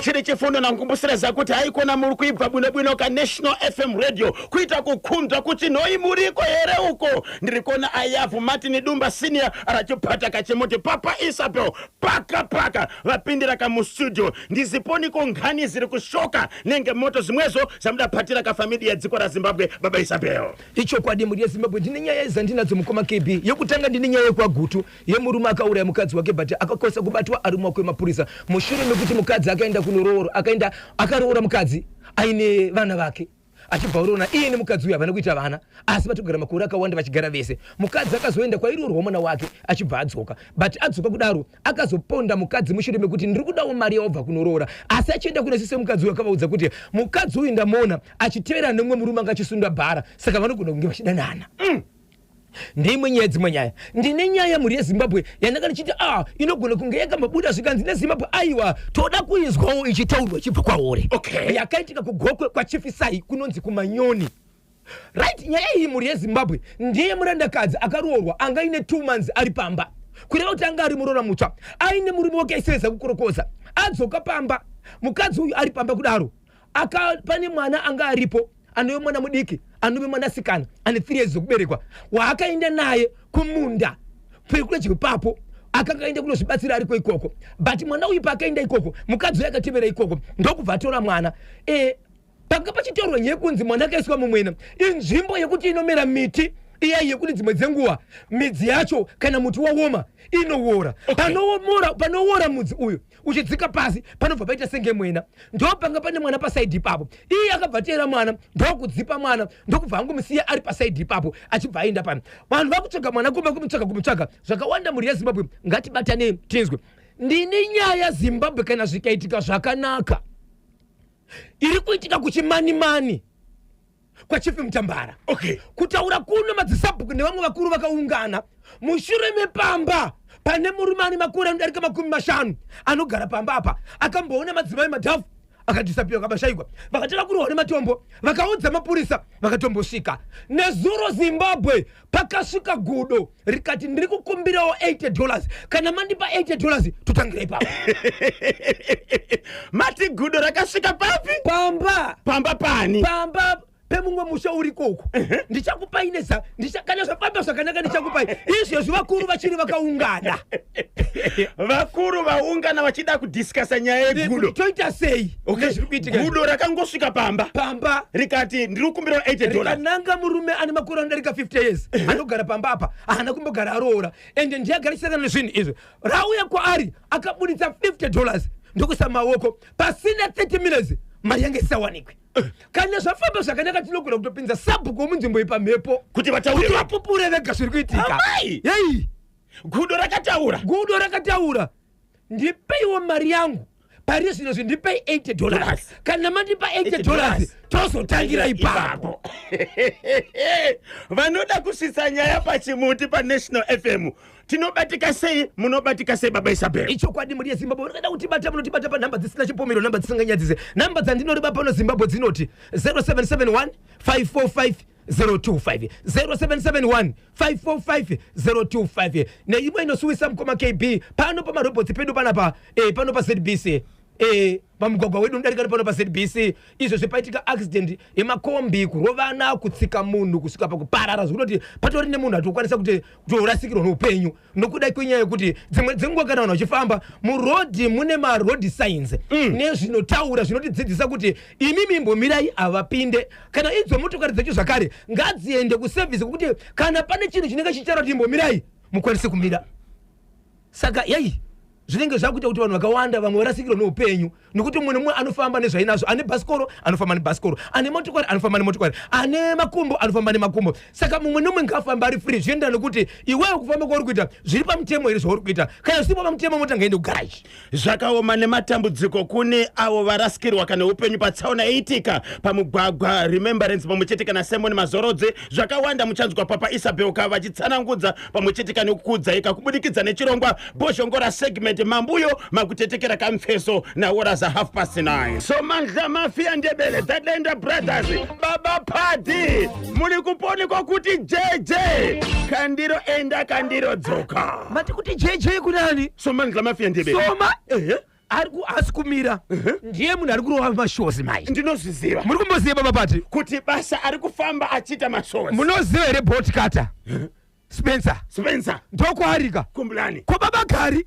Chiri chifundo nankumbusira zakuti haikona muri kuibva bwino-bwino ka National FM Radio kuita kukhunzwa kuti nhoi muriko here uko. Ndiri kuona Ayavhu Martin Dumba Senior rachipata kachimuti Papa Isabel paka paka vapindira kamustudio. Ndiziponiko ngani ziri kushoka nenge moto zvimwezvo zvamudapatira kafamili yedziko raZimbabwe Baba Isabel. Ichokwadi mhuri yeZimbabwe, ndine nyaya dzandinadzo mukoma KB. Yekutanga ndine nyaya yekwaGutu yemurume akauraya mukadzi wake but akakwanisa kubatwa ari mumaoko emapurisa mushure mekuti mukadzi akaenda kunoroora, akaenda akaroora mukadzi aine vana vake achibva aroora iye nemukadzi uyu havana kuita vana asi vatogara makore akawanda vachigara vese. Mukadzi akazoenda kwairoorwa mwana wake achibva adzoka but adzoka kudaro akazoponda mukadzi mushure mekuti ndiri kudawo mari yawabva kunoroora asi achienda kuna sisi mukadzi uyu akavaudza kuti mukadzi uyu ndamuona achitevera nemumwe murume anga achisunda bhara saka vanogona kunge vachidanana. Ndeimwe nyaya, dzimwe nyaya. Ndine nyaya mhuri yeZimbabwe yandanga ndichiti ah inogona kunge yakambobuda zvikanzi neZimbabwe aiwa toda kuinzwawo ichitaurwa ichibva kwauri. Yakaitika kuGokwe kwaChief Isai kunonzi kuManyoni. Right, nyaya iyi mhuri yeZimbabwe ndeye murandakadzi akaroorwa anga aine 2 months ari pamba, kureva kuti anga ari muroora mutsva aine murume wake aiseveza kukorokoza. Adzoka pamba mukadzi uyu ari pamba kudaro aka pane mwana anga aripo anove mwana mudiki anove mwanasikana ane 3 years dzekuberekwa waakaenda naye kumunda pekudya ipapo akanga aenda kunozvibatsira ariko ikoko, but mwana uyu paakaenda ikoko mukadzi uyu akatevera ikoko ndokubva atora mwana. Panga pachitorwa nyaya yekunzi mwana akaiswa mumwena inzvimbo yekuti inomera miti iya yekuti dzimwe dzenguva midzi yacho kana muti wawoma inowora. Panowora mudzi uyu uchidzika pasi panobva paita senge mwena, ndopanga pane mwana pasaidhi ipapo. Iye akabva teera mwana ndokudzipa mwana ndokubva angomusiya ari pasaidhi ipapo achibva aenda pano. Vanhu vakutsvaga mwana kumba kumutsvaga kumutsvaga zvakawanda. Mhuri yeZimbabwe ngatibatanei tinzwe. Ndine nyaya Zimbabwe kana zvikaitika zvakanaka iri kuitika kuChimanimani kwaChief Mutambara. Kutaura kuno madzisabhuku nevamwe vakuru vakaungana mushure mepamba pane murume ane makore anodarika 50 anogara pamba apa akamboona madzimai madhafu akadhisapiwa akabashaikwa. Vakatanga kurohwa nematombo vakaudza mapurisa vakatombosvika. Nezuro Zimbabwe pakasvika gudo rikati ndiri kukumbirawo $80, kana mandipa $80 totangira ipapo. Mati gudo rakasvika papi? Pamba. Pamba pani? Pamba pemumwe musha uriko uko. Ndichakupai neza kana zvafamba zvakanaka ndichakupai. Izvezvi vakuru vachiri vakaungana. Vakuru vaungana vachida kudhiskasa nyaya yegudo. Toita sei? Zviri kuitika. Gudo rakangosvika pamba. Pamba. Rikati ndiri kukumbira $80. Rikananga murume ane makore anodarika 50 years anogara pamba apa haana kumbogara aroora ende ndiye agarisana nezvinhu izvi. Rauya kwaari akabuditsa $50 ndokuisa maoko pasina 30 minutes mari yange isawanikwe. Kana zvafamba zvakanaka tinogona kutopinza sabhuku womunzvimbo iyi pamhepo kuti vataure kuti vapupure vega zviri kuitika. Amai! Yei! Gudo rakataura. Gudo rakataura. Ndipeiwo mari yangu pari zvino zvi ndipei $80. Dollars. Kana mandipa $80 $80 dollars tozotangira ipapo. Vanoda kusvitsa nyaya pachimuti paNational FM tinobatika sei? Munobatika sei Baba Isabel? Ichokwadi mhuri yeZimbabwe, unoda kutibata munotibata panhamba dzisina chipomero, nhamba dzisinganyadzise. Nhamba dzandinoreva pano Zimbabwe dzinoti 0771 545 025, 0771 545 025 neimwe inosuwisa mukoma KB pano pamarobhotsi pedu panapa, pano paZBC, pamugwagwa wedu unodarika pano paZBC. Izvo zvepaitika accident yemakombi kurovana kutsika munhu kusvika pakuparara zvekutoti patori nemunhu atokwanisa kuti kutorasikirwa neupenyu nokuda kwenyaya yekuti dzimwe dzenguva kana vanhu vachifamba murodhi mune maroad signs nezvinotaura zvinotidzidzisa kuti imimi imbomirai havapinde. Kana idzo motokari dzecho zvakare ngadziende kusevhisi kwekuti kana pane chinhu chinenge chichitaura kuti imbomirai mukwanise kumira. Saka yei zvinenge zvakuita kuti vanhu vakawanda vamwe varasikirwe neupenyu nokuti mumwe nemumwe anofamba nezvainazvo. Ane bhasikoro anofamba nebhasikoro, ane motokari anofamba nemotokari, ane makumbo anofamba nemakumbo. Saka mumwe nemumwe ngaafambe ari free, zvienderana nekuti iwewe kufamba kwauri kuita zviri pamutemo here zvauri kuita. Kana zvisipo pamutemo mota ngaende kugaraji. Zvakaoma nematambudziko kune avo varasikirwa kana upenyu patsaona yaitika pamugwagwa Remembrance pamwe chete kana Simon Mazorodze. Zvakawanda muchanzwa Papa Isabel ka vachitsanangudza pamwe chete kana kukuudzaika kubudikidza nechirongwa Bhozhongora segment mambuyo makutetekera kamfeso naora za 9:30. Somandla Mafia Ndebele, the Denda Brothers, Baba Padi, muri kuponi kwakuti JJ kandiro enda kandiro dzoka. Mati kuti JJ kunani? Somandla Mafia Ndebele. Soma? Ehe. Ari haasi kumira. Ndiye munhu ari kurova mashows manje. Ndinozviziva. Muri kumboziva, baba Pati? Kuti basa ari kufamba achiita mashows. Munoziva here Botkata Spencer? Spencer. Ndokwaarika. Kumbulani. Ko baba Gari?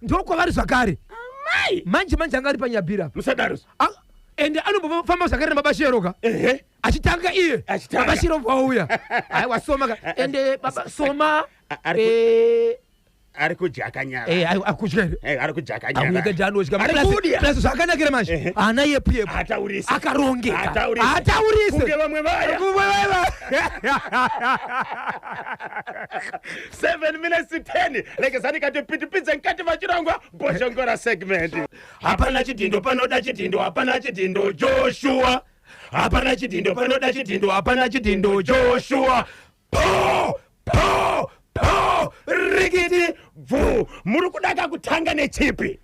Ndokwavari zvakare. Amai. Manje manje anga ari paNyabira. Musadaro. Ende anombofamba zvakare nababa Sheroka. Achitanga iye. Achitanga. Baba Shero vauya. Aiwa, soma ka. Ende baba soma. Ari kudya nyara. Aiwa, akudya here? Ari kudya nyara. Auya kadano. Ari kudya. Plus zvakanakira manje. Ana yepu yepu. Ataurisa. Akarongeka. Ataurisa. Ataurisa. Kunge vamwe vaya. Kumwe vaya. 7 minutes to 10, lekezani kati pitipidze mukati machirongwa Bhoshongora segment. Hapana chidhindo panoda chidhindo, hapana chidhindo Joshua, hapana chidhindo panoda chidhindo, hapana chidhindo Joshua. Po po po, rikiti bvu. Muri kudaka kutanga nechipi?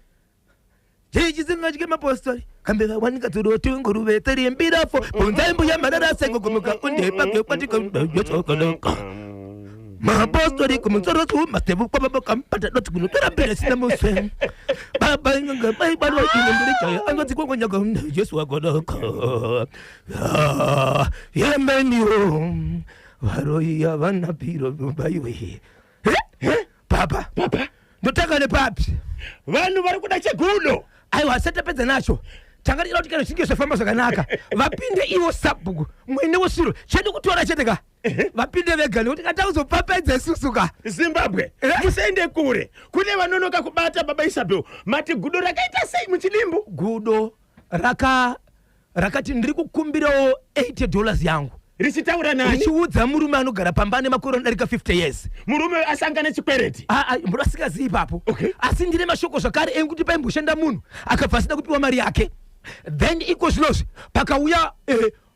Chichizingatye mapostori kambe kawanika dzuroti nguruve tsirimbirafo bvunzai mbuya marara sengogomuka undepake kwatika mapostori kumutsorosu masevu kwababa kampata doti kunotora mbere sina muswe baba inganga maibarwa inendirichaya angatsi kwangonyaka Jesu wagodoko yemeniwo varoi havana piro baiwe. Papa. Papa. Ndotanga nepapi? Vanhu vari kuda chegudo. Aiwa, satapedza nacho, tanga tichida kuti kana zvichinge zvafamba zvakanaka vapinde ivo sabhuku mwene wesviro chedu kutora chete ka, vapinde vega nekuti katakuzopapedza isusu ka. Zimbabwe, musaende kure, kune vanonoka kubata. Baba Isabel, mati gudo rakaita sei muchidimbu? Gudo rakati ndiri kukumbirawo $80 yangu. Richitaura nani? Richiudza murume anogara pamba ane makore anodarika 50 years. Murume asangane chikwereti? Mbuda asingazivi ipapo. Asi ndine mashoko zvakare ekuti paimboshanda munhu akabva asina kupiwa mari yake, then iko zvinozvi pakauya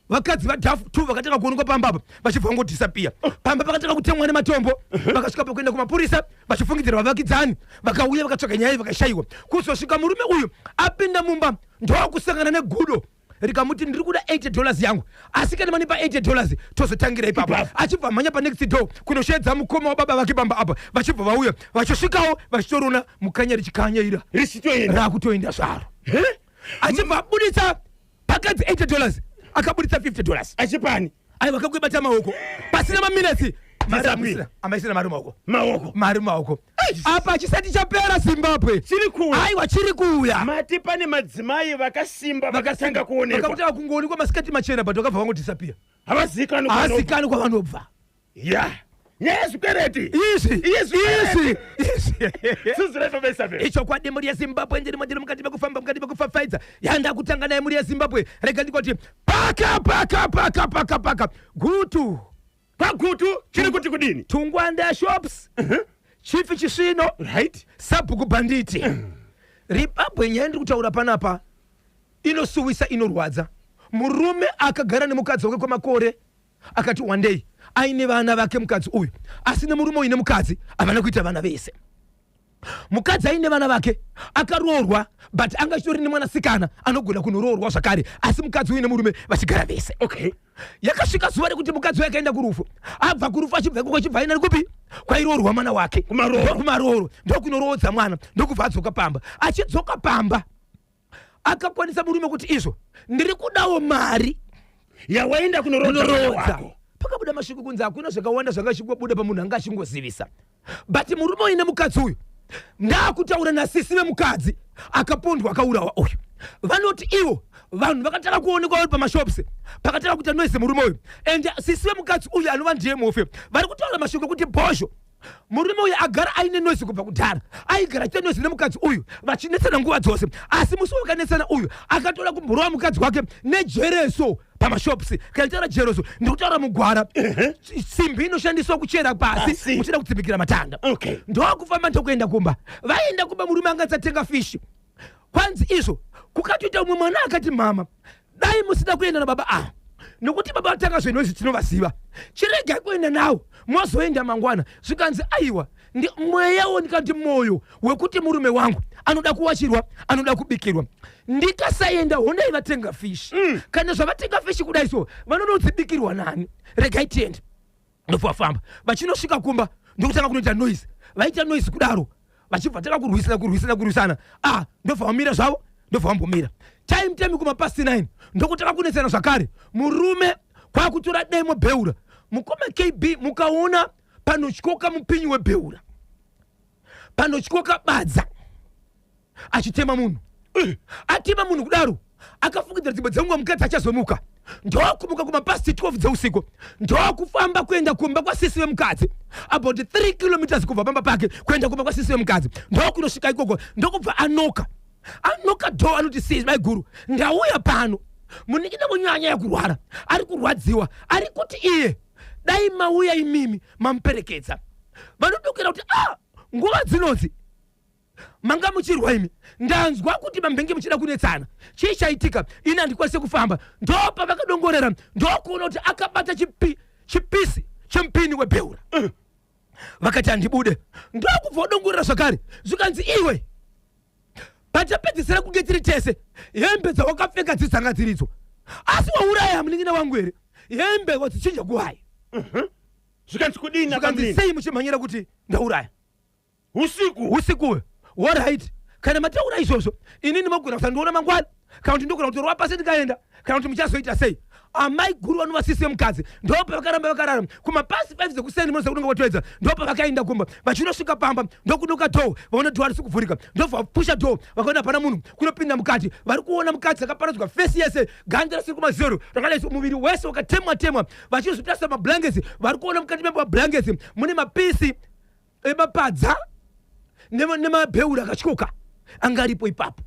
vakadzi vadhafu t vakatanga kuonekwa pamba apa vachibva vangodisappear. Pamba pakatanga kutemwa nematombo, vakasvika pakuenda kumapurisa vachifungidzira vavakidzani. Vakauya vakatsvaga nyaya iyi vakashayiwa. Kuzosvika murume uyu apinda mumba, ndokusangana negudo rikamuti ndiri kuda $80 yangu, asi kana manipa $80 tozotangira ipapo. Ipapo. Achibva mhanya panext door kunosheedza mukoma wababa vake pamba apa, vachibva vauya vachisvikawo vachitorona mukanya richikanyaira. Richitoenda. Rakutoenda zvaro. Achibva abuditsa pakadzi $80, akabuditsa $50. Achipani? Aiwa, kakubata maoko pasina maminetsi. Disappear. Amaisina mari maoko. Maoko. Mari maoko. Apa chisati chapera, Zimbabwe. Chiri kuuya. Aiwa, chiri kuuya. Mati pane madzimai vakasimba vakatanga kuonekwa. Vakatanga kungoonekwa masikati machena, but vakabva vangodisappear. Havazikanwi kwavanobva. Hazikanwi kwavanobva. Ya, nyaya yezvikwereti. Izvi. Izvi. Izvi, izvi. Suzurai, baba Isabel. Ichokwadi, mhuri yeZimbabwe, ndirimo, ndiri mukati mekufamba, mukati mekufafaidza yanda kutanga naye. Mhuri yeZimbabwe, rega ndikoti paka paka paka paka paka Gutu. Kwagutu chiri kuti kudini? Tungwanda shops, chief Chisvino, sabhuku Bhanditi. Ripabwe, nyaya ndiri kutaura panapa inosuwisa, inorwadza. Murume akagara nemukadzi wake kwemakore akati one day aine vana vake mukadzi uyu, asi nemurume uyu nemukadzi havana kuita vana vese. Mukadzi aine vana vake, akaroorwa, but anga achitori nemwanasikana anogona kunoroorwa zvakare, asi mukadzi uyu nemurume vachigara vese. Yakasvika zuva rekuti mukadzi uyu akaenda kurufu. Abva kurufu, achibva ikoko, achibva aenda kupi kwairoorwa mwana wake. Kumarooro. Ndokumarooro, ndokunoroodza mwana, ndokubva adzoka pamba. Achidzoka pamba, akakwanisa murume kuti izvo ndiri kudawo mari yawaenda kunoroodza mwana kunoroodza. wako. Pakabuda mashoko kunzi hakuna zvakawanda zvanga zvichingobuda pamunhu anga achingozivisa, but murume uyu nemukadzi uyu, ndaakutaura nasisi vemukadzi akapondwa akaurawa uyu, vanoti ivo vanhu vakatanga kuonekwa vari pamashops pakatanga kuita noise murume uyu. And sisi vemukadzi uyu anova ndiye mufi vari kutaura mashoko ekuti bhozho murume uyu agara aine noise kubva kudhara, aigara achiita noise nemukadzi uyu vachinetsana nguva dzose. Asi musi wakanetsana uyu akatora kumborova mukadzi wake nejereso pamashops. Kana taura jereso, ndiri kutaura mugwara, simbi inoshandiswa kuchera pasi Pasi. muchida kutsipikira matanda. Ndokufamba, ndokuenda kumba. Vaenda kumba, murume anga asatenga fishi. Kwanzi izvo kukatoita umwe mwana akati, "Mama, dai musina kuenda nababa ava, nokuti baba vatanga zvenhu izvi tinovaziva. Chiregai kuenda nawo, mozoenda mangwana." Zvikanzi aiwa, mweyawo ndikati mwoyo wekuti murume wangu anoda kuwachirwa, anoda kubikirwa, ndikasaenda, honai vatenga fishi. Kana zvavatenga fishi kudai so, vanonodzibikirwa nani? Regai tiende." Ndobva vafamba, vachinosvika kumba ndokutanga kunoita noise. Vaita noise kudaro, Vachibva tanga kurwisana, kurwisana, kurwisana. Ah, ndobva vamira zvavo, ndobva vambomira time time kumapast 9, ndokutanga kunetsana zvakare. Murume kwakutora demo, bheura. Mukoma KB, mukaona panotyoka mupinyi webheura, panotyoka badza, achitema munhu. Atema munhu kudaro, akafungidzira dzimwe dzenguva mukadzi achazomuka. Ndokumuka kumapast 12 dzeusiku, ndokufamba kuenda kumba kwasisi vemukadzi, about 3 kilometers kubva pamba pake kuenda kumba kwasisi vemukadzi. Ndokunosvika ikoko, ndokubva anoka, anoka door. Anoti, "Sis, maiguru, ndauya pano, munin'ina wenyu anyanya kurwara, ari kurwadziwa, ari kuti iye dai mauya imimi mamuperekedza." Vanodokera kuti, "A, nguva dzinodzi manga muchirwa imi, ndanzwa kuti mambenge muchida kunetsana, chii chaitika? Ini handikwanise kufamba." Ndopa vakadongorera, ndokuona kuti akabata chipisi chemupini webheura. Vakati, "Handibude." Ndokubva wadongorera zvakare, zvikanzi, "Iwe, patapedzisira kunge tiri tese, hembe dzawakapfeka dzidzanga dziridzo, asi wauraya munin'ina wangu here? Hembe wadzichinja kuwai?" Zvikanzi kudini? Zvikanzi, Akamudini? "Sei muchimhanyira kuti ndauraya Usiku. Usikuwe? Alright, kana mataura izvozvo, inini mogona kusandiona mangwana, kana kuti ndogona kutorwa pasi ndikaenda, kana kuti muchazoita sei?" Amai guru vanova sisi vemukadzi ndopa vakaramba vakarara. Kumapasi 5 dzekuseni, munoziva kunonga kwatoedza, ndopa vakaenda kumba. Vachinosvika pamba, ndokunoka door, vaona door risi kuvhurika. Ndobva vapusha door, vakaona hapana munhu. Kunopinda mukati, vari kuona mukadzi akaparadzwa face yese, ganda risiri kumazero rakadai, muviri wese wakatemwa temwa. Vachizotarisa mablankets, vari kuona mukati memablankets mune mapisi emapadza nemabheura akatyoka anga aripo ipapo.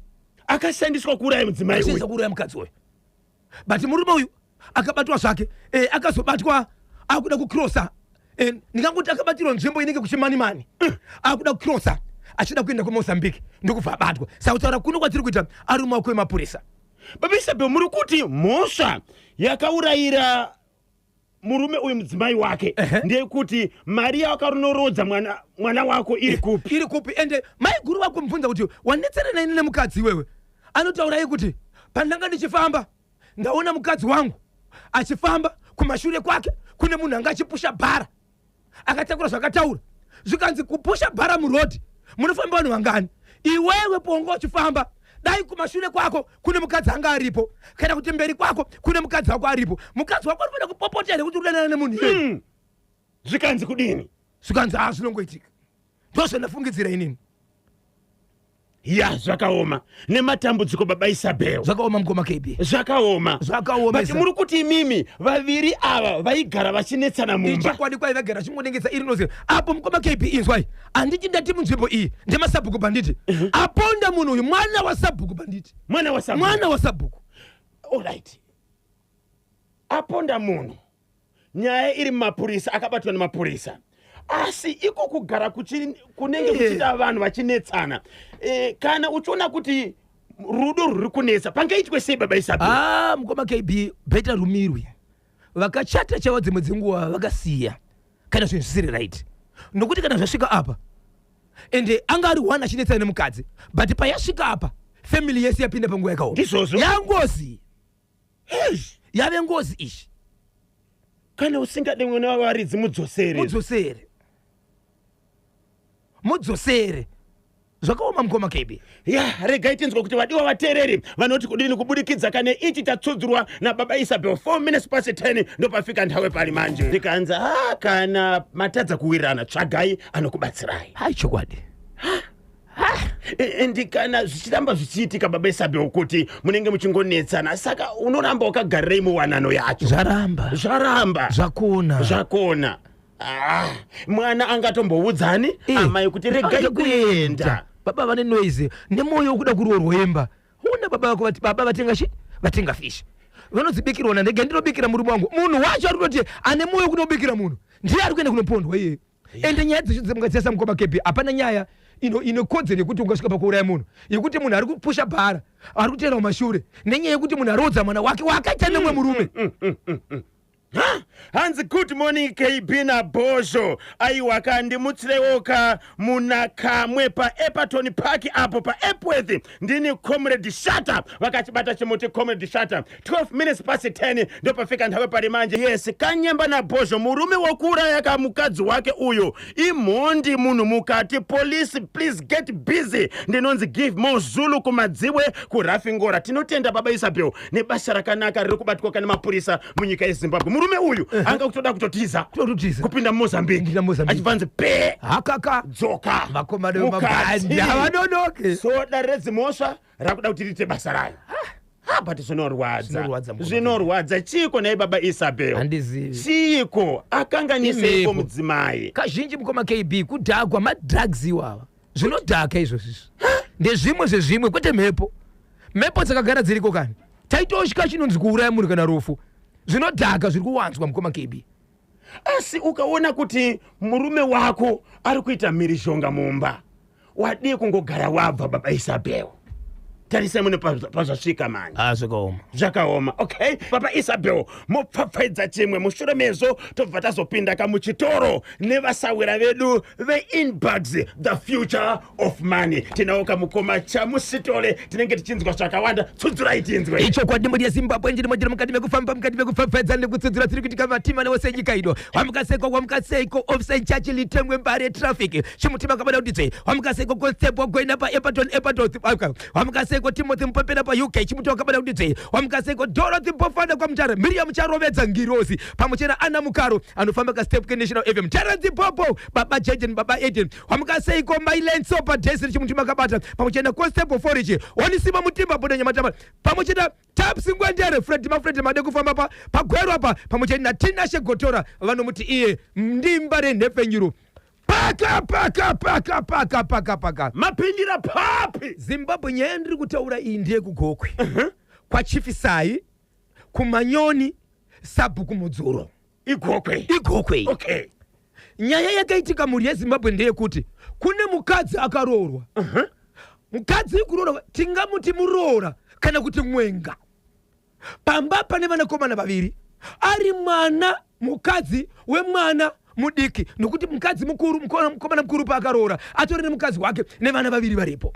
Akashandiswa kuuraya mudzimai uyu. Ashandisa kuuraya mukadzi uyu. But murume uyu akabatwa zvake. Akazobatwa akuda kucrossa, ndingangoti akabatirwa nzvimbo inenge kuChimanimani, akuda kucrossa achida kuenda kuMozambique, ndokubva abatwa. Saka kutaura kuno kwatiri kuita, ari mumaoko emapurisa. Baba Isabel, muri kuti mhosva yakaurayira murume uyu mudzimai wake ndeyekuti mari yawakaronorodza mwana wako iri kupi? Iri kupi? Ende maiguru vakumubvunza kuti, "Wanetsana naini nemukadzi iwewe?" Anotaurai kuti, "Pandanga ndichifamba, ndaona mukadzi wangu achifamba, kumashure kwake kune munhu anga achipusha bhara akatakura zvakataura." Zvikanzi, "Kupusha bhara murodhi munofamba vanhu vangani? Iwewe ponga uchifamba, dai kumashure kwako kune mukadzi anga aripo, kana kuti mberi kwako kune mukadzi wako aripo, mukadzi wako anofanira kupopota here kuti udanana nemunhu iyeye?" Zvikanzi kudini? Zvikanzi, "Ha, zvinongoitika, ndozvandafungidzira inini." Ya, zvakaoma, nematambudziko, baba Isabel. Zvakaoma, mukoma KB. Zvakaoma. Zvakaoma. But muri kuti imimi vaviri ava vaigara vachinetsana mumba? Ichokwadi, kwai vagara chingonengesa iri nozi apo. Mukoma KB, inzwai, handiti ndati munzvimbo iyi ndemasabhuku banditi? Aponda munhu uyu mwana wasabhuku banditi. Mwana wasabhuku? Mwana wasabhuku. Alright, aponda munhu, nyaya iri mumapurisa, akabatwa nemapurisa, asi iko kugara kunenge kuchida vanhu vachinetsana, kana uchiona kuti rudo rwuri kunetsa, pangaitwe sei, baba Isabel? Ah, mukoma KB, better rumirwe. Vakachata chavo dzimwe dzenguva vakasiya kana zvinhu zvisiri right, nokuti kana zvasvika apa, ende anga ari one achinetsana nemukadzi, but payasvika apa, family yese yapinda panguva yakaoma. Ndizvozvo. Yangozi. Eish, yave ngozi izvi. Kana usingade mwana wavaridzi, mudzosere. Mudzosere, mudzosere. Zvakaoma, mukoma KB. Ya, regai tinzwa kuti vadiwa vateereri vanoti kudini kubudikidza kane ichi tatsudzurwa nababa Isabel. 4 minutes past 10 ndopafika nthawe pali manje. Ndikanzi, "Ah, kana matadza kuwirirana, tsvagai anokubatsirai." Hai, chokwadi. Endi kana zvichiramba zvichiitika, baba Isabel, kuti munenge muchingonetsana, saka unoramba wakagarirei muwanano yacho? Zvaramba. Zvaramba. Zvakona. Zvakona. Ah, mwana angatomboudzani amai kuti regai kuenda? Baba vane noise nemwoyo wekuda kuroorwa imba. Ona baba vako vati baba vatenga chi, vatenga fish, vanodzibikirwa nandege, ndinobikira murume wangu. Munhu wacho ari kutoti ane mwoyo wekunobikira munhu ndiye ari kuenda kunopondwa iyeyo. Ende nyaya dzecho dzemukadziyasa, mukoma KB, hapana nyaya ine kodzero yekuti ungasvika pakuuraya munhu, yekuti munhu ari kupusha bhara, ari kuteera kumashure, nenyaya yekuti munhu aroodza mwana wake waakaita nemumwe murume. Ha? Hanzi good morning KB naBhozho. Aiwa ka, ndimutsirewoka muna kamwe paEpaton Park apo paEpworth. Ndini Comrade Shata. Vakachibata chimuti Comrade Shata. 12 minutes past 10 ndopafika nthawi pali manje. Yes, Kanyemba naBhozho, murume wokuuraya kamukadzi wake uyo imhondi munhu mukati. Police, please get busy. Ndinonzi Give More Zulu kuMadziwe kuRafingora. Tinotenda baba Isabel nebasa rakanaka riri kubatwa kana mapurisa munyika yeZimbabwe. Murume uyu anga kutoda kutotiza. Kutotiza. Kupinda muMozambique. Kupinda muMozambique. Achibvanzi pe Hakaka. Dzoka. Vakomana Mukati. vemabhandi havanonoke. So dare redzimhosva rakuda kuti riite basa rayo. Ha, but zvinorwadza. Zvinorwadza, mukoma. Zvinorwadza. Chiiko nhai baba Isabel? Handizivi. Chiiko? Akanganiseiko Imhepo. mudzimai? Kazhinji, mukoma KB, kudhakwa, madrugs iwawa, zvinodhaka izvozvizvi ndezvimwe zvezvimwe, kwete mhepo. Mhepo dzakagara dziriko kani, taitosvika chinonzi kuuraya munhu kana rufu. Zvinodhaka zviri kuwanzwa, mukoma KB. Asi ukaona kuti murume wako ari kuita mhirizhonga mumba, wadii kungogara wabva, baba Isabel? Tarisai mune pazvasvika manje. Ah, zvakaoma. Zvakaoma. Okay, baba Isabel, mopfapfaidza chimwe, mushure mezvo tobva tazopinda kamuchitoro nevasawira vedu veInbugs, the future of money. Tinawo kamukoma Chamusitole, tinenge tichinzwa zvakawanda. Tsudzurai tinzwe. Ichokwadi, mhuri yeZimbabwe, ndiri modiri mukati mekufamba, mukati mekupfapfaidza nekutsudzura tiri kuitika matima newose enyika ino. Wamukaseiko, wamukaseiko officer in charge Litengwe, Mbare traffic, chimutima kabada kuti dzve. Wamukaseiko constable Goina paEpaton, Epaton. Wamukaseiko Timothy Mupepera paUK, chimuti wakabada kuti dzve. Wamukaseiko Dorothy Mpofana kwaMutare, Miriam Charovedza Ngirozi pamwe chena Ana Mukaro anofamba kastep keNational FM, Terence Popo, baba Jaden, baba Eden. Wamukaseiko Mailenso padesiri, chimutima kabata pamwe chena constable Forage Onisima Mutimba Boda Nyamatama pamwe chena Taps Ngwendere, Fred Mafred Made kufamba pa pagwero apa pamwe chete naTinashe Gotora, vanomuti iye ndimba renhepfenyuro. Paka paka paka paka paka paka. Mapindira papi? Zimbabwe, nyaya yandiri kutaura iyi ndeyekuGokwe, kwaChifisai, kuManyoni, sabhuku Mudzuro. Igokwe? Igokwe. Nyaya yakaitika, mhuri yeZimbabwe, ndeyekuti kune mukadzi akaroorwa. Mukadzi kuroorwa tingamuti muroora kana kuti mwenga. Pamba pane vanakomana vaviri, ari mwana mukadzi wemwana mudiki, nokuti mukadzi mukuru, mukomana mukuru paakaroora atori nemukadzi wake nevana vaviri varipo.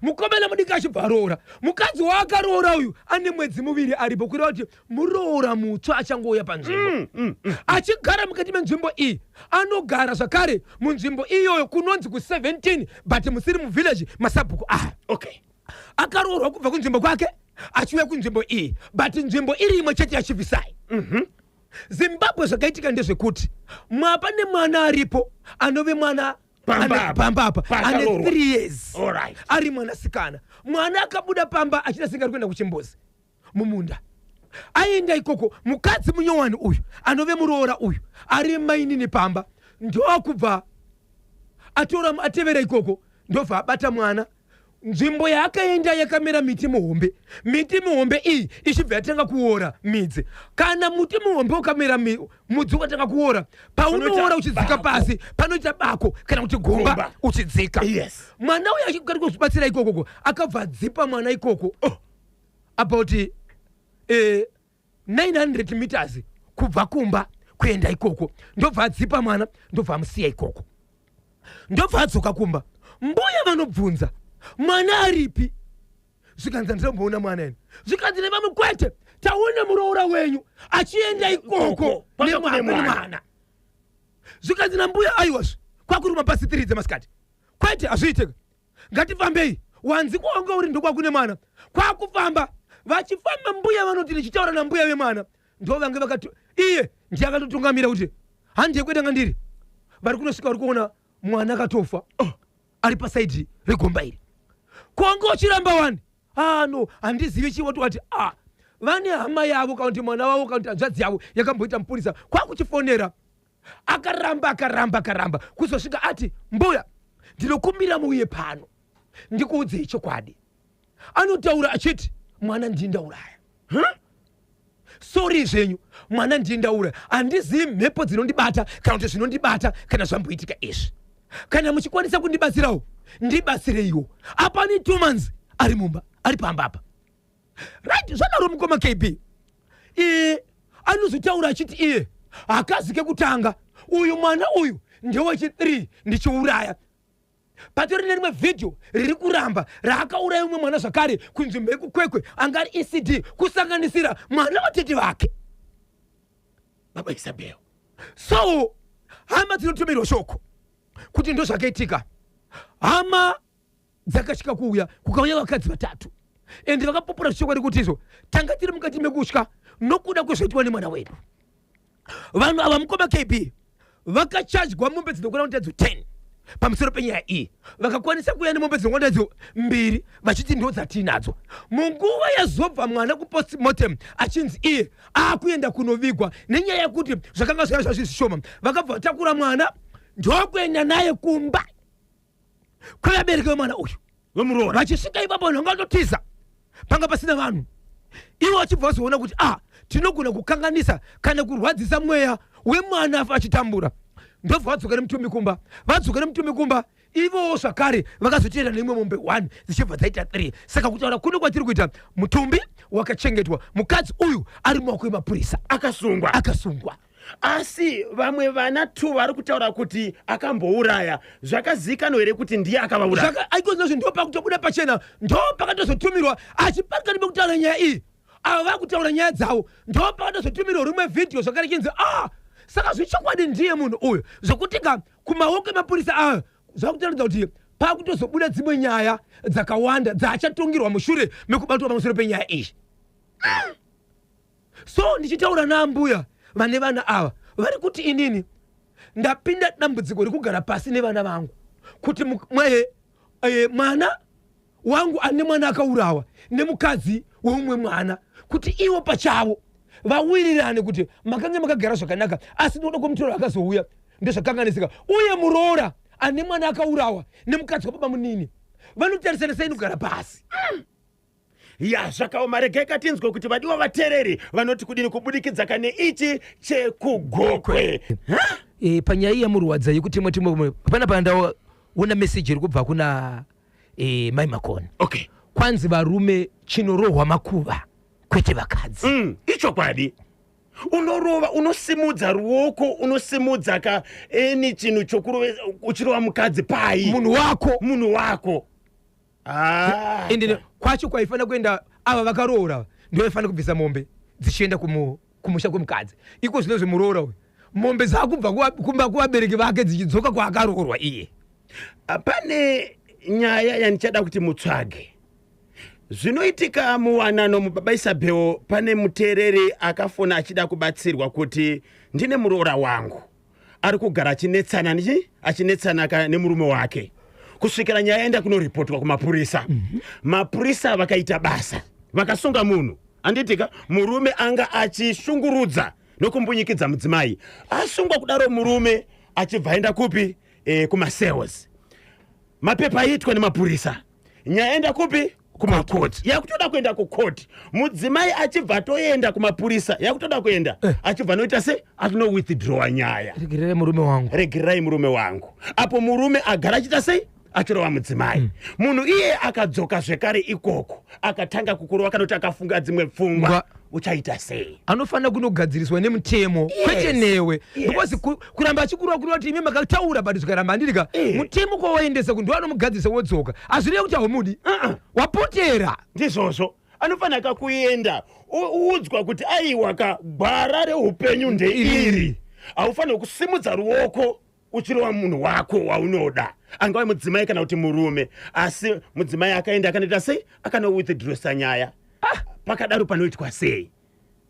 Mukomana mudiki achibva aroora, mukadzi waakaroora uyu ane mwedzi 2 aripo, kureva kuti muroora mutsva achangouya panzvimbo, achigara mukati menzvimbo iyi. Anogara zvakare munzvimbo iyoyo kunonzi ku17, but musiri muvillage masabhuku aya. Akaroorwa kubva kunzvimbo kwake achiuya kunzvimbo iyi, but nzvimbo iri imwe chete yaChifisai. Zimbabwe, zvakaitika ndezvekuti mwapa nemwana aripo anove mwana Pamba apa. pamba apa ane Paakaroorwa. 3 years, ari mwanasikana. Mwana akabuda pamba achida singa ari kuenda kuchimbuzi mumunda. Aenda ikoko, mukadzi munyowani uyu anove muroora uyu ari mainini pamba ndokubva atora, atevera ikoko, ndobva abata mwana. Nzvimbo yaakaenda yakamera miti mihombe. Miti mihombe iyi ichibva yatanga kuora midzi. Kana muti muhombe ukamera mudzi ukatanga kuora, paunoora Panoita uchidzika bako. pasi panoita bako kana kuti gomba, Gomba. uchidzika. Mwana uyu achikari kuzvibatsira ikokoko, akabva adzipa mwana ikoko, oh, about 900 meters kubva kumba kuenda ikoko. Ndobva adzipa mwana, ndobva amusiya ikoko, ndobva adzoka kumba. Mbuya vanobvunza, mwana aripi? Zvikanzi, handinamboona mwana ene. Zvikanzi nevamwe, kwete, taona muroora wenyu achienda ikoko Ikoko, panga kune mwana. nemwana. Zvikanzi nambuya, aiwazve, kwakuruma pasi 3 dzemasikati. Kwete, hazviiteka, ngatifambei, wanzi kwawanga uri ndokwakune mwana. Kwakufamba, vachifamba, mbuya vanoti ndichitaura nambuya vemwana, ndo vange vakati iye ndiye akatotungamira kuti handiye kwetanga ndiri. Vari kunosvika, vari kuona mwana akatofa, oh, ari pasaidi regomba iri. Kwanga uchiramba wani? Ah, no, handizivi. Chiwoti wati ah, vane hama yavo kana kuti mwana wavo kana kuti hanzvadzi yavo yakamboita mupurisa, kwakuchifonera. Akaramba, akaramba, akaramba, kuzosvika ati, mbuya, ndinokumbira muuye pano ndikuudzei chokwadi. Anotaura achiti, mwana ndindauraya. Sorry zvenyu, mwana ndindauraya. Handizivi mhepo dzinondibata kana kuti zvinondibata kana zvamboitika izvi. Kana muchikwanisa kundibatsirawo, ndibatsireiwo. Apani 2 months ari mumba, ari pamba apa. Right, zvadaro, mukoma KB, anozotaura achiti iye Hakazi kekutanga, uyu mwana uyu ndewechi3 ndichiuraya. Patori nerimwe vhidhiyo riri kuramba raakauraya umwe mwana zvakare kunzvimbo yekuKwekwe, anga ari ECD, kusanganisira mwana watete vake. Baba Isabel. So hama dzinotumirwa shoko kuti ndo zvakaitika. Hama dzakasvika kuuya, kukauya vakadzi vatatu, ende vakapupura zvichokwadi kuti izvo tanga tiri mukati mekutya nokuda kwezvaitwa nemwana wedu. Vanhu ava, mukoma KB, vakachajwa mombe dzinokwana kuita dzo 10 pamusoro penyaya iyi. Vakakwanisa kuuya nemombe dzinokwana dzo mbiri, vachiti ndo dzatiinadzo. Munguva yazobva mwana kupostmortem achinzi iye aakuenda kunovigwa, nenyaya yekuti zvakanga zvaya zvazvi zvishoma, vakabva vatakura mwana ndokuenda naye kumba kwevabereki vemwana uyu. Vemuroora. Vachisvika ipapo, vanhu vanga vatotiza, panga pasina vanhu. Ivo vachibva vazoona kuti ah, tinogona kukanganisa kana kurwadzisa mweya wemwana afa achitambura, ndobva vadzoka nemutumbi kumba. Vadzoka nemutumbi kumba, ivowo zvakare vakazoteera neimwe mombe 1, dzichibva dzaita 3. Saka kutaura kuno kwatiri kuita, mutumbi wakachengetwa, mukadzi uyu ari mumaoko emapurisa. Akasungwa. Akasungwa. Asi vamwe vana 2 vari kutaura kuti akambouraya. Zvakazivikanwa here kuti ndiye akavauraya? Aikozvinozvi ndo pakutobuda pachena, ndo pakatozotumirwa achipakati pekutaura nyaya iyi. Ava vakutaura nyaya dzavo, ndo pakatozotumirwa rimwe vhidhiyo zvakare chinzi ah, saka zvechokwadi ndiye munhu uyu, zvokuti ka kumaoko emapurisa ayo zvakutaridza kuti pakutozobuda dzimwe nyaya dzakawanda dzaachatongirwa mushure mekubatwa pamusoro penyaya iyi. So ndichitaura naambuya vane vana ava, vari kuti inini ndapinda dambudziko rekugara pasi nevana vangu kuti mwana wangu ane mwana akaurawa nemukadzi weumwe mwana, kuti ivo pachavo vawirirane kuti makange makagara zvakanaka, asi nokuda kwemutoro akazouya ndozvakanganisika. Uye muroora ane mwana akaurawa nemukadzi wababa munini vanotarisana sei nokugara pasi? Ya, zvakaoma. Regai katinzwe kuti vadiwa vateereri vanoti kudini kubudikidza kane ichi chekuGokwe. Panyaya iyi yamurwadza yekuti timwe pana pandaona meseji iri kubva kuna Mai Makoni. Kwanzi varume chinorohwa makuva, kwete vakadzi. Ichokwadi. Unorova, unosimudza ruoko, unosimudza ka eni chinhu chokurove uchirova mukadzi pai? Munhu wako. Munhu wako. Ah. Ende kwacho kwaifanira kuenda ava vakaroora, ndo vaifanira kubvisa mombe dzichienda kumusha kwemukadzi. Iko zvino zvemuroora uyu, mombe dzakubva kumba kuvabereki vake dzichidzoka kwaakaroorwa iye. Pane nyaya yandichada kuti mutsvage zvinoitika muwanano mubaba Isabel. Pane muteereri akafona achida kubatsirwa kuti ndine muroora wangu ari kugara achinetsana nichi achinetsana ka nemurume wake kusvikira nyaya yaenda kunoripotwa kumapurisa. Mapurisa vakaita basa, vakasunga munhu, handitika? Murume anga achishungurudza nokumbunyikidza mudzimai. Asungwa kudaro, murume achibva aenda kupi? Kumacells. Mapepa aitwa nemapurisa, nyaya enda kupi? Kumakoti. Yakutoda kuenda kukoti, mudzimai achibva atoenda kumapurisa, yakutoda kuenda, achibva anoita se atinowithdrawa nyaya. Regererai murume wangu. Regererai murume wangu. Apo murume agara achiita sei? Achirova mudzimai. Munhu iye akadzoka zvekare ikoko, akatanga kukurova kana kuti akafunga dzimwe pfungwa, uchaita sei? Anofanira kunogadziriswa nemutemo, kwete newe, because kuramba achikurwa kurwa kuti imi makataura, but zvikaramba, handirika? Mutemo kwawaendesa kuti ndoanomugadzirisa, wodzoka, hazvirevi kuti haumudi. Wapotera. Ndizvozvo, anofanira kakuenda uudzwa kuti aiwa ka, gwara reupenyu ndeiri, haufaniri kusimudza ruoko uchirova munhu wako waunoda, angave mudzimai kana kuti murume. Asi mudzimai akaenda akanoita sei? Akanowithdrawsa nyaya. Pakadaro panoitwa sei?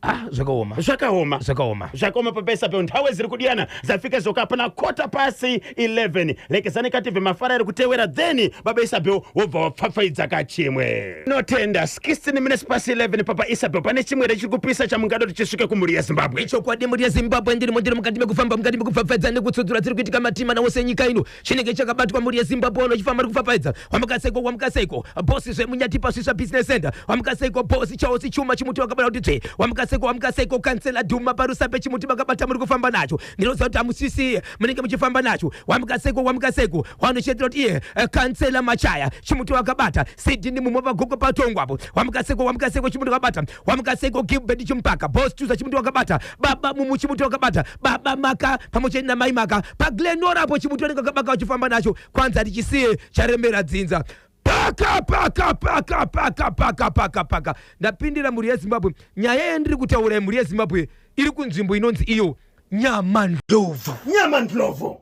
Ah, zvakaoma. Zvakaoma. Zvakaoma. Zvakaoma. Papaisa pe nthawe ziri kudiyana zafika zoka pana 11:15. Lekezani kative mafara iri kutewera, then baba Isabel wobva wapfapfaidza kachimwe. Notenda. 11:16 papa Isabel, pane chimwe rechiri kupisa chamungada kuti chisvike kumhuri yeZimbabwe? Chokwadi, mhuri yeZimbabwe, ndirimo, ndiri mukati mekufamba, mukati mekupfapfaidza nekutsudzura dziri kuitika matima wose nyika ino. Chinenge chakabatwa, mhuri yeZimbabwe, vanochifamba ri kupfapfaidza. Wamukaseiko, wamukaseiko bosi zvemunyati pasvisva business center? Wamukaseiko bosi Charles Chuma Chimuti wakabara kuti tsve? Wamukaseiko? seko, wamuka seko, kansela Dhuma paRusape, chimuti makabata, muri kufamba nacho. Ndinoziva kuti hamusisiye, munenge muchifamba nacho. Wamuka seko, wamuka seko, wanoshetera kuti iye kansela Machaya, chimuti wakabata. Sidini mumwe paGoko patongwapo. Wamuka seko, wamuka seko, chimuti wakabata. Wamuka seko, Gilbert Chimpaka, Boss Tuza, chimuti wakabata. Baba Mumu, chimuti wakabata. Baba Maka pamwe chete namai Maka paGlenorapo, chimuti vanenge vakabaka vachifamba nacho. Kwanza tichisiye charembera dzinza. Paka paka paka paka paka paka paka, ndapindira mhuri yeZimbabwe. Nyaya yandiri kutaura yemhuri yeZimbabwe iri kunzvimbo inonzi iyo Nyamandlovu. Nyamandlovu.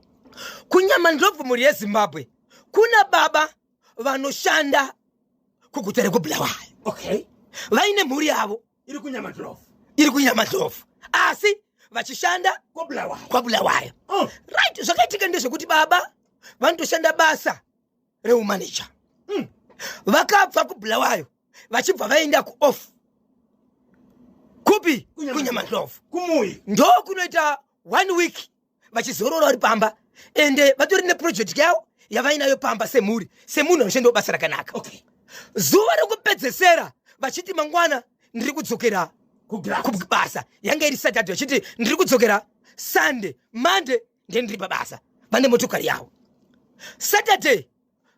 KuNyamandlovu, mhuri yeZimbabwe, kuna baba vanoshanda kuguta rekuBulawayo. Vaine mhuri yavo iri kuNyamandlovu. Iri kuNyamandlovu, asi vachishanda kwaBulawayo. KwaBulawayo. Oh. Right, zvakaitika ndezvekuti baba vanotoshanda basa reumaneja. Vakabva kuBulawayo vachibva vaenda kuoff kupi? KuNyamandlovu. Kumuyi. Ndo kunoita one week vachizorora vari pamba, ende vatori neproject yavo yavainayo pamba semhuri, semunhu anoshandawo basa rakanaka. Zuva rekupedzesera vachiti mangwana ndiri kudzokera kubasa, yanga iri Saturday, vachiti ndiri kudzokera Sunday, Monday ndendiri pabasa, vane motokari yavo. Saturday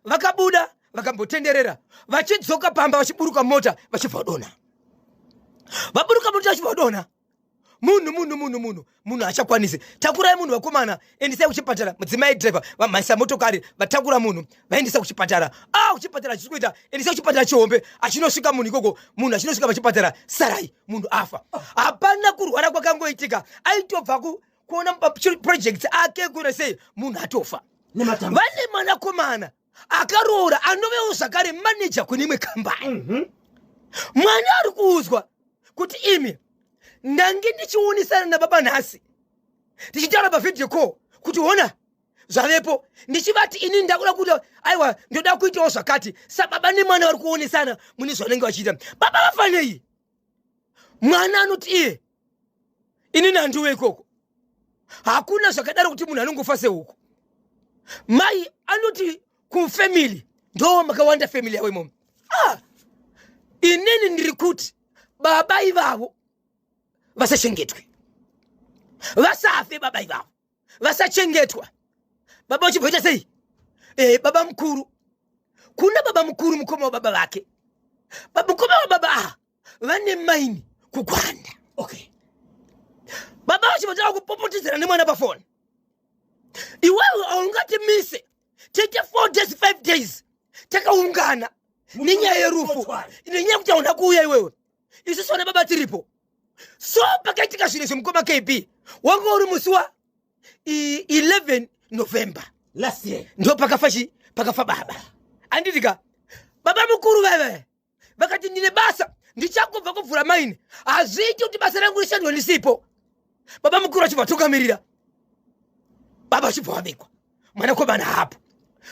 vakabuda, vakambotenderera, vachidzoka pamba, vachiburuka mota vachibva vadonha. Vaburuka mota vachibva vadonha. Munhu, munhu, munhu, munhu, munhu haachakwanisi. Takurai munhu vakomana, endesai kuchipatara. Mudzimai driver vamhanyisa motokari, vatakura munhu, vaendesa kuchipatara. A kuchipatara hachisi kuita, endesai kuchipatara chihombe. Achinosvika munhu ikoko, munhu achinosvika pachipatara, sarai, munhu afa. Hapana kurwara kwakangoitika, aitobva ku kuona projects ake kune sei, munhu atofa. Nematambudziko. Vane mwanakomana akaroora anovewo zvakare maneja kune imwe kambani. Mwana ari kuudzwa kuti imi, ndange ndichionesana nababa nhasi, tichitaura pavideo call kuti ona zvavepo, ndichivati ini ndakuda kuti aiwa, ndoda kuitawo zvakati. Sababa nemwana vari kuonesana mune zvavanenge vachiita. Baba vafanei? Mwana anoti iye, inini handiwe ikoko, hakuna zvakadaro kuti munhu anongofa sehuku. Mai anoti kufamily ndo makawanda family yavo imomo, ah, inini ndiri kuti baba ivavo vasachengetwe, vasafe. Baba ivavo vasachengetwa. Baba vachibvoita sei? Baba mukuru, kuna baba mukuru, mukoma wababa vake, mukoma wababa ava vane maini kuGwanda. Baba vachibva kupopotedzera nemwana pafoni: iwewe haungatimise tiite 4 days, 5 days takaungana nenyaya yerufu, nenyaya yekuti hauna kuuya iwewe, isusu vana baba tiripo. So pakaitika zvinhu zvemukoma KB, wanga uri musi wa 11 November last year. Ndo pakafa chi pakafa baba, anditika baba mukuru vaive vakati ndine basa, ndichangobva kuvhura maini, hazviiti kuti basa rangu rishandwe ndisipo. Baba mukuru achibva atungamirira, baba achibva vabikwa, mwanakomana hapo.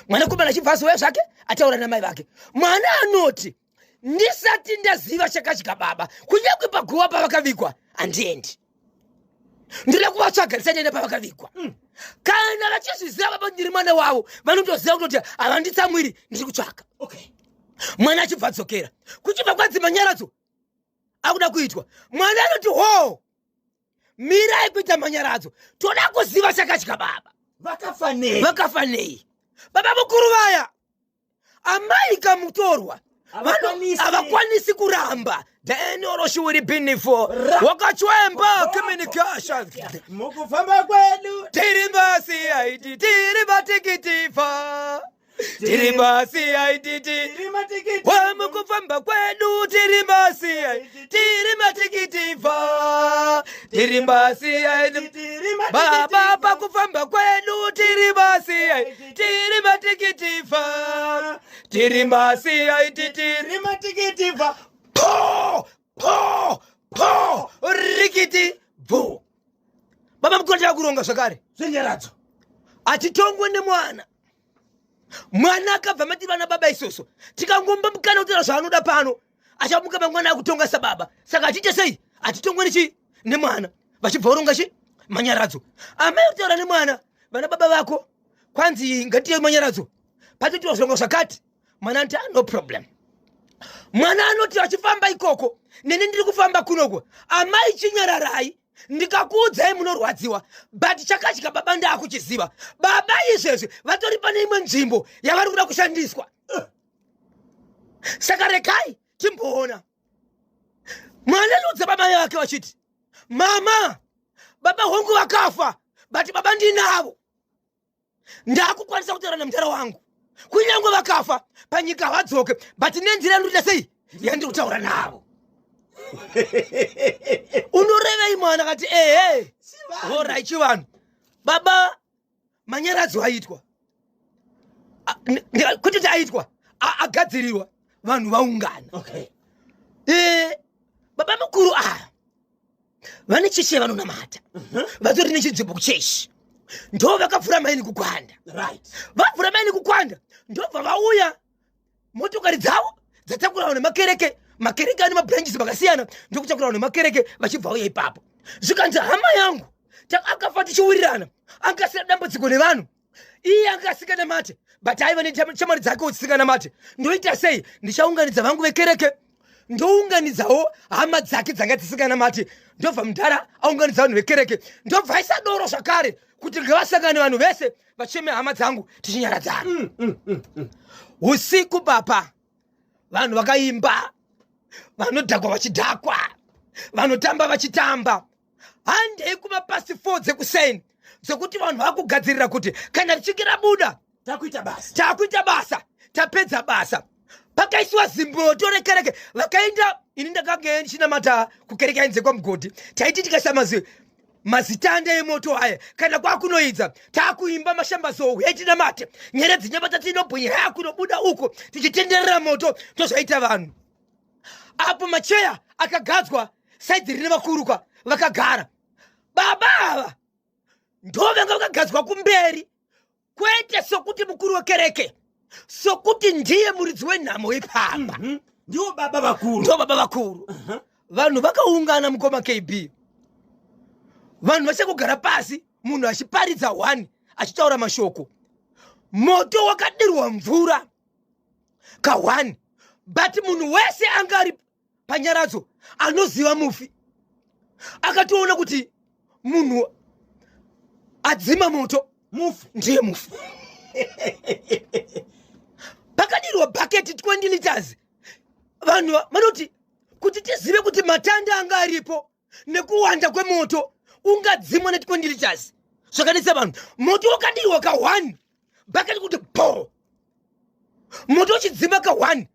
Mwanakomana achibva azouya zvake, ataura namai vake. Mwana anoti ndisati ndaziva chakadya baba, kunyange paguva pavakavigwa handiendi, ndinoda kuvatsvaga ndisati ndaenda pavakavigwa. Kana vachizviziva baba ndiri mwana wavo, vanotoziva kutoti havanditsamwiri, ndiri kutsvaka. Mwana achibva adzokera, kuchibva kwanzi manyaradzo akuda kuitwa. Mwana anoti ho, mirai kuita manyaradzo, toda kuziva chakadya baba. Vakafa nei? Vakafa nei baba mukuru vaya? Amai kamutorwa Havakwanisi. Havakwanisi kuramba. Denioroshiwiri binifo wakachwemba communication. Mukufamba kwedu tiri basi aiti tiri matikitifa, tiri basi aititi tiri matikiti. Wamukufamba kwedu tiri basi, tiri matikitiva, tiri basi aiti tiri baba. Matikiti. Pakufamba kwedu tiri basi, tiri matikitiva, tiri basi aiti tiri tiri matikitiva. Po po po, rikiti bvu. Baba mukuru tava kuronga zvakare zvenyaradzo. Hatitongwe nemwana. Mwana akabva matiri vana baba isusu, tikangomba mukana kutaura zvaanoda pano, achamuka mangwana akutonga sababa. Saka hatiite sei? Hatitongwe nechi nemwana. Vachibva varonga chi manyaradzo. Amai kutaura nemwana, vana baba vako kwanzi ngatiye manyaradzo, patoitiwa zvirongo zvakati. Mwana anoti, "Ah, no problem." Mwana anoti achifamba ikoko, neni ndiri kufamba kunoko, amai chinyararai, ndikakuudzai munorwadziwa, but chakadya baba ndaakuchiziva. Baba izvezvi vatori pane imwe nzvimbo yavari kuda kushandiswa, saka rekai timboona. Mwana anoudza baba vake vachiti, mama, baba hongu vakafa, but baba ndinavo, ndakukwanisa kutaura nemutara wangu, kunyange vakafa panyika havadzoke, but nenzira yandikuita sei yandiri kutaura navo. Unorevei mwana? Akati, ehe, horai, chivanhu. Baba manyaradzo aitwa, kwete kuti aitwa, agadzirirwa, vanhu vaungana. Baba mukuru ava vane chechi yavanonamata, vatori nechinzvimbo kuchechi, ndo vakavhura maini kuGwanda. Vavhura maini kuGwanda, ndobva vauya motokari dzavo dzatakura vanhu nemakereke. Makereke ane mabranches makasiyana, ndokutakura vanhu nemakereke vachibva uya ipapo. Zvikanzi, hama yangu akafa tichiwirirana, angasina dambudziko nevanhu, iye anga asinganamate, but aiva neshamwari dzake dzisinganamate. Ndoita sei? Ndichaunganidza vangu vekereke, ndounganidzawo hama dzake dzanga dzisinganamate. Ndobva mudhara aunganidza vanhu vekereke, ndobva aisa doro zvakare kuti ngavasangane vanhu vese vacheme hama dzangu, tichinyaradzana. Usiku papa vanhu vakaimba, vanodhakwa vachidhakwa, vanotamba vachitamba. Handei kumapast 4 dzekuseni, dzekuti vanhu vakugadzirira kuti kana richinge rabuda takuita basa. Takuita basa, tapedza basa. Pakaisiwa zimboto rekereke, vakaenda. Ini ndakange ndichinamata kukereke yainze kwaMugodhi. Taiti tikaisa mazitanda emoto aya, kana kwakunoidza, takuimba mashambazo yatinamate, nyeredzi nyamata tinobwinya yakunobuda uko, tichitenderera moto. Tozvaita vanhu apo macheya akagadzwa side rine vakurukwa vakagara. Baba ava ndo vanga vakagadzwa kumberi, kwete sokuti mukuru wekereke, sokuti ndiye muridzi wenhamo ipapa. Ndiwo baba vakuru. Ndo baba vakuru. Vanhu vakaungana, mukoma KB, vanhu vachakugara pasi, munhu achiparidza 1 achitaura mashoko, moto wakadirwa mvura ka1, but munhu wese anga ari panyaradzo anoziva mufi akatoona kuti munhu adzima moto mufi. Ndiye mufi. Pakadirwa bhaketi 20 liters. Vanhu vanoti kuti tizive kuti matanda anga aripo nekuwanda kwemoto ungadzimwa ne20 liters, zvakanetsa vanhu. Moto wakadirwa ka1 bhaketi kuti bo, moto uchidzima ka1,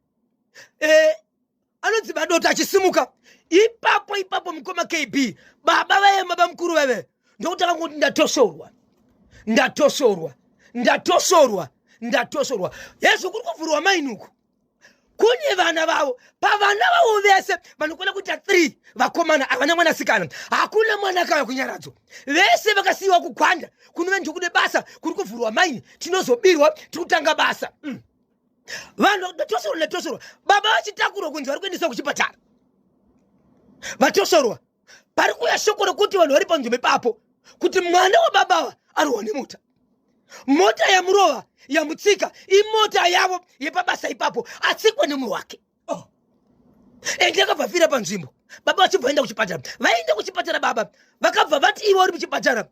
anodzima dota achisimuka ipapo ipapo. Mukoma KB, baba vaye, baba mukuru vave, ndokutanga kuti, ndatosorwa, ndatosorwa, ndatosorwa, ndatosorwa. Hezvo, kuri kuvhurwa mainuku, kune vana vavo. Pavana vavo vese vanokwana kuita 3 vakomana, havana mwanasikana, hakuna mwana akauya kunyaradzo. Vese vakasiyiwa kuGwanda kunove ndokune basa kuri kuvhurwa maini. Tinozobirwa, tiri kutanga basa. Vanhu ndatosorwa, ndatosorwa. Baba vachitakurwa kunzi vari kuendeswa kuchipatara, vatosorwa. Pari kuuya shoko rekuti vanhu vari panzvimbo ipapo kuti mwana wababava arohwa nemota, mota yamurova, yamutsika, imota yavo yepabasa ipapo, atsikwa nemumwe wake. Oh. Ende akabva fira panzvimbo. Baba vachibva vaenda kuchipatara. Vaenda kuchipatara, baba vakabva vati, iwe uri muchipatara,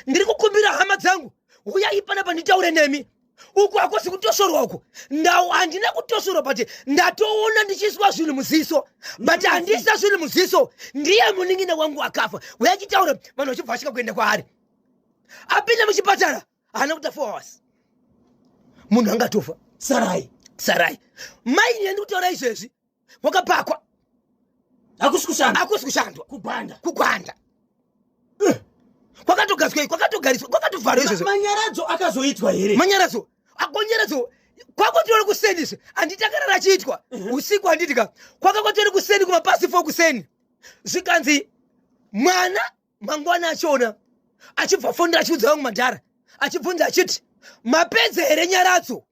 ndiri kukumbira hama dzangu, uyai panapa nditaure nemi. Uku hakusi kutosorwa uku. Ndau handina kutosorwa, but ndatoona ndichiiswa zvinhu muziso, but handisa zvinhu muziso, ndiye munin'ina wangu akafa. Uyachitaura, vanhu vachibva vasvika kuenda kwaari. Apinda muchipatara, haana kuita 4 hours, munhu angatofa. Sarai. Sarai. Maini yandikutaura izvezvi wakapakwa. Hakusi kushanda. Hakusi kushandwa. KuGwanda. KuGwanda kwakatogadzwa, kwakatogariswa, kwakatovharwa izvezvo. Manyaradzo akazoitwa here? Manyaradzo akonyaradzo kwakwatori kuseni izvi, handiti akarara achiitwa usiku, handiti ka? Kwakakwatori kuseni, kumapast 4 kuseni. Zvikanzi mwana mangwana achiona, achibva fonera, achiudza vangu madhara, achibvunza achiti, mapedza here nyaradzo?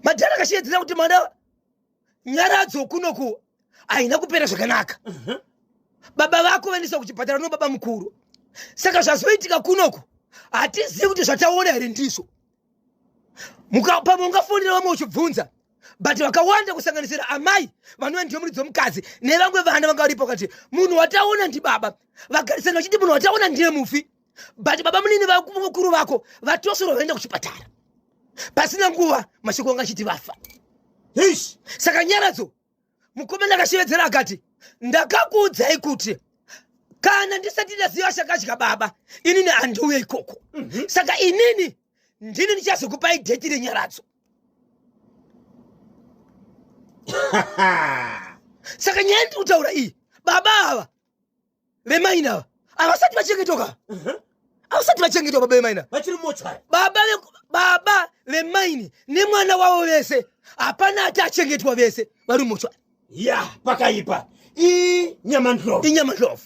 Madhara akashedzera kuti mwana, nyaradzo kunoku haina kupera zvakanaka, baba vako vaendeswa kuchipatara no baba mukuru. Saka zvazoitika kunoku hatizivi kuti zvataona here ndizvo. Pamwe ungafonera vamwe uchibvunza. But vakawanda, kusanganisira amai vanova ndiyo muridzi wemukadzi nevamwe vana vanga varipo, vakati munhu wataona ndibaba. Vagarisana vachiti munhu wataona ndiye mufi, but baba munini vakuru vako vatosvorwa, vaenda kuchipatara. Pasina nguva mashoko anga achiti vafa. Eish. Saka nyaradzo, mukomana akashevedzera akati, "Ndakakuudzai kuti kana ndisati ndaziva chakadya baba, inini handiuye ikoko. Saka inini ndini ndichazokupai date renyaradzo." Saka nyaya ndiri kutaura iyi, baba ava vemaini ava havasati vachengetwa, havasati vachengetwa baba vemaini ava. Vachiri mochwari. Baba vemaini nemwana wavo vese, hapana ati achengetwa, vese vari mumochwari. Ya, pakaipa. Inyamandlovu. Inyamandlovu.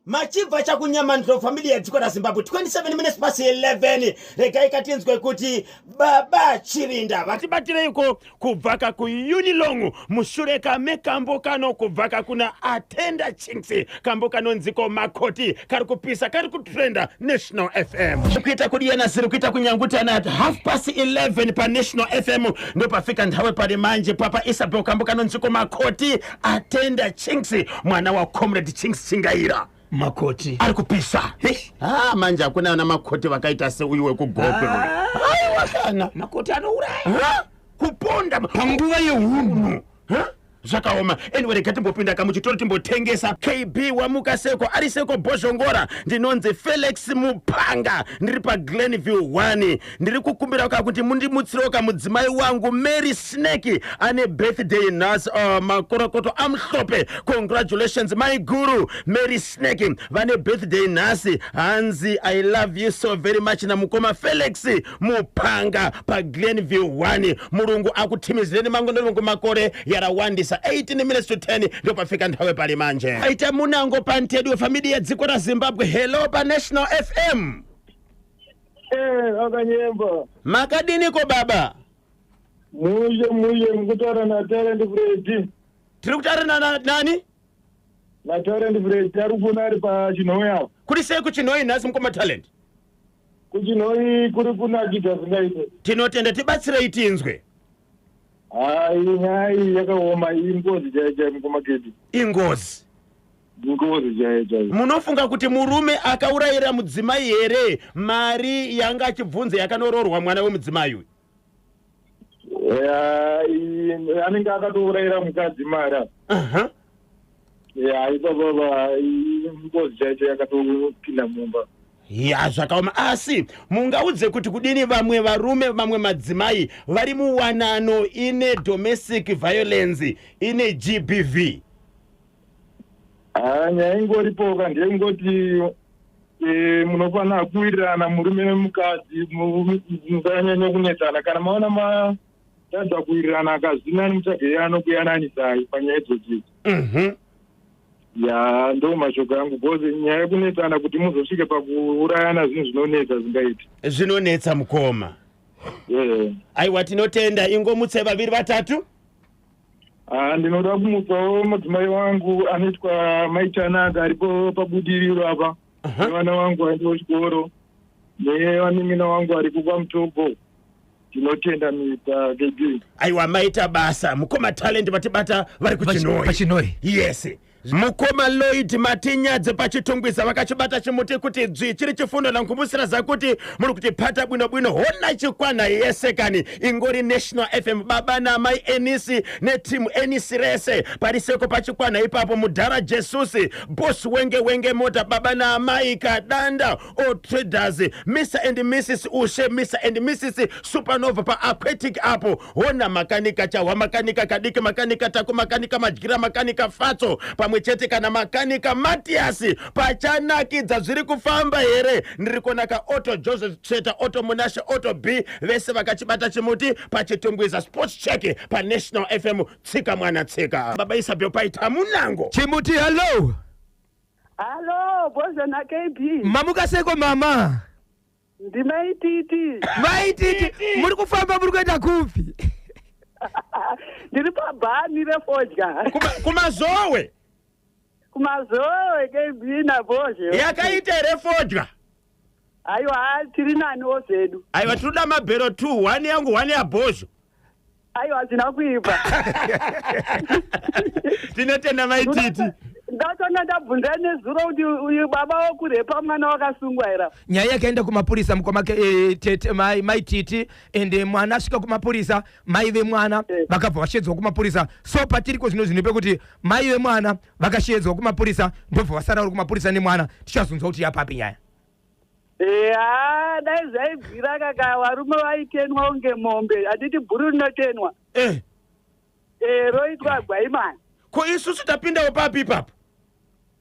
Machibva chakunyamandlovu, family yedziko raZimbabwe, 27 minutes past 11. Regai katinzwe kuti baba Chirinda vatibatireiko kubva kakuUnilong mushure kamekambo kano kubva kakuna Atenda Chinks, kambo kanonziko Makoti, kari kupisa, kari kutrenda National FM. Kuita kudiyana ziri kuita kunyangutana at half past 11 paNational FM, ndopafika nthawe pali manje papa Isabel, kambo kanonziko Makoti, Atenda Chinks, mwana wa Comrade Chinks Chingaira. Makoti. Ari kupisa. Ah, manje hakuna ana makoti vakaita seuyu wekugokwe. Aiwa kana. Makoti anouraya. Ha? Kuponda panguva yeunhu. Ha? Zvakaoma. Anyway, rega timbopinda kamuchitoro timbotengesa. KB, wamuka seko? Ari seko Bhozhongora? Ndinonzi Felix Mupanga, ndiri paGlenview 1. Ndiri kukumbira ka kuti mundimutsirewo kamudzimai wangu Mary Snake, ane birthday nhasi. Makorokoto amuhlope, congratulations my guru Mary Snake, vane birthday nhasi. Hanzi I love you so very much namukoma Felix Mupanga paGlenview 1. Murungu akutimizireni mangonorongo makore yarawandisa. 18 minutes to 10, ndopafika nthawe pali manje. Aita munango pantedu wefamili yedziko raZimbabwe. Hello, paNational FM. Akanyemba. Makadiniko baba? Mushe mushe, mukutaura naTalent Freddy. Tiri kutaura nani? NaTalent Freddy, ari kufona ari paChinhoi apo. Kuri sei kuChinhoi nhasi, mukoma Talent? KuChinhoi kuri kunakidza zvingaite. Tinotenda, tibatsirei tinzwe. Hai, nyaya iyi yakaoma, iyi ngozi chaiyo chaiyo, mukoma Kedi. Ingozi. Ngozi chaiyo chaiyo. Munofunga kuti murume akaurayira mudzimai here mari yanga achibvunza yakanoroorwa mwana wemudzimai uyu? Ya, anenge akatourayira mukadzi mari apa. Ya, ipapapa ngozi chaiyo chaiyo yakatopinda mumba. Ya, zvakaoma. Asi mungaudze kuti kudini vamwe varume, vamwe madzimai vari muwanano ine domestic violence, ine GBV? Ha, nyaya ingoripoka ndeyengoti munofanira kuwirirana murume nemukadzi, musanyanya kunetsana. Kana maona matadza kuwirirana, akazvinani mutsvage anokuyananisai panyaya idzodzidzi. Ya, ndo mashoko angu, because nyaya yekunetsana kuti muzosvike pakuurayana, zvinhu zvinonetsa zvingaiti. Zvinonetsa, mukoma. Yeah. Aiwa, tinotenda. Ingomutse vaviri vatatu. Ah, ndinoda kumutsawo mudzimai wangu anoitwa Maitanaka, aripo paBudiriro apa, nevana vangu vaendiwo chikoro, nevanin'ina vangu aripo kwaMutoko. Tinotenda, Mr KB. Aiwa, maita basa mukoma Talent, vatibata vari kuChinoi. PaChinoi. Yes, mukoma Lloyd Matinyadze paChitungwiza vakachibata chimuti kuti dzvi, chiri chifundo nankumusira zakuti muri kuti pata bwino bwino hona chikwana yese kani ingori National FM. Baba namai Enisi netimu Enisi rese pariseko pachikwana ipapo, mudhara Jesusi, boss wenge wenge mota, baba naamai Kadanda, all traders, Mr and Mrs Ushe, Mr and Mrs Supernova paAquatic apo, hona makanika Chahwa, makanika Kadiki, makanika Tako, makanika Madyira, makanika Fatso, pamwe chete kana makanika Matiasi. Pachanakidza, zviri kufamba here? Ndiri kuona ka Auto Joseph Tsveta, Auto Munashe, Auto B, vese vakachibata chimuti paChitungwiza. Sports check paNational FM. Tsika mwana tsika, baba Isabel, paita munango. Chimuti, hello. Halo, Bozho naKB. Mamuka seko mama? Ndimaititi. Maititi, muri kufamba, muri kuenda kupi? Ndiri pabhani refodya. Kumazowe. Kumazowe, KB naBozho. Yakaita here fodya? Aiwa, tiri naniwo zvedu. Aiwa, tinoda mabhero 2, 1 yangu, 1 yaBhozho. Aiwa, hazvina kuipa. Tinotenda, Maititi. Ndatanga ndabvunza nezuro kuti uyu baba wokurepa mwana wakasungwa here? Nyaya yakaenda kumapurisa, mukoma tete mai Titi, ende mwana asvika kumapurisa, mai vemwana vakabva vashedzwa kumapurisa. So patiriko zvino zvino pekuti mai vemwana vakashedzwa kumapurisa, ndobva vasara vari kumapurisa nemwana. Tichazonzwa kuti yapapi nyaya. Ya, dai zvaibvira kaka varume vaitenwa kunge mombe. Handiti bhuru rinotenwa? E, roitwa gwaimani. Ko isusu tapindawo papi ipapo?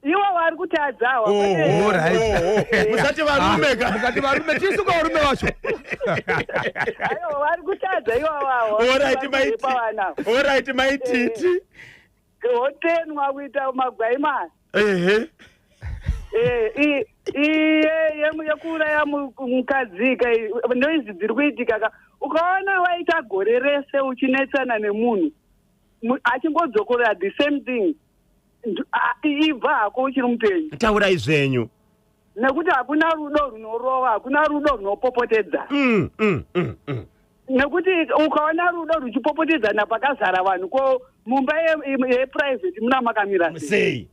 Ivo vari kutadzawa. Oh, Alright. oh. Musati varume ka. Mukati varume, tisu ka varume vacho. Aiwa, vari kutadza iwavawo. Alright, Maititi. Vana Alright, Maititi. hotenwa kuita magwaimani. Iye yekuuraya mukadzi ka, noizvi dziri kuitika ka. Ukaona waita gore rese uchinetsana nemunhu achingodzokorera the same thing, ibva hako uchiri mupenyu. Taurai zvenyu. Nekuti hakuna rudo runorova, hakuna rudo runopopotedza. Nekuti ukaona rudo ruchipopotedzana pakazara vanhu, ko mumba yeprivate muna makamira sei?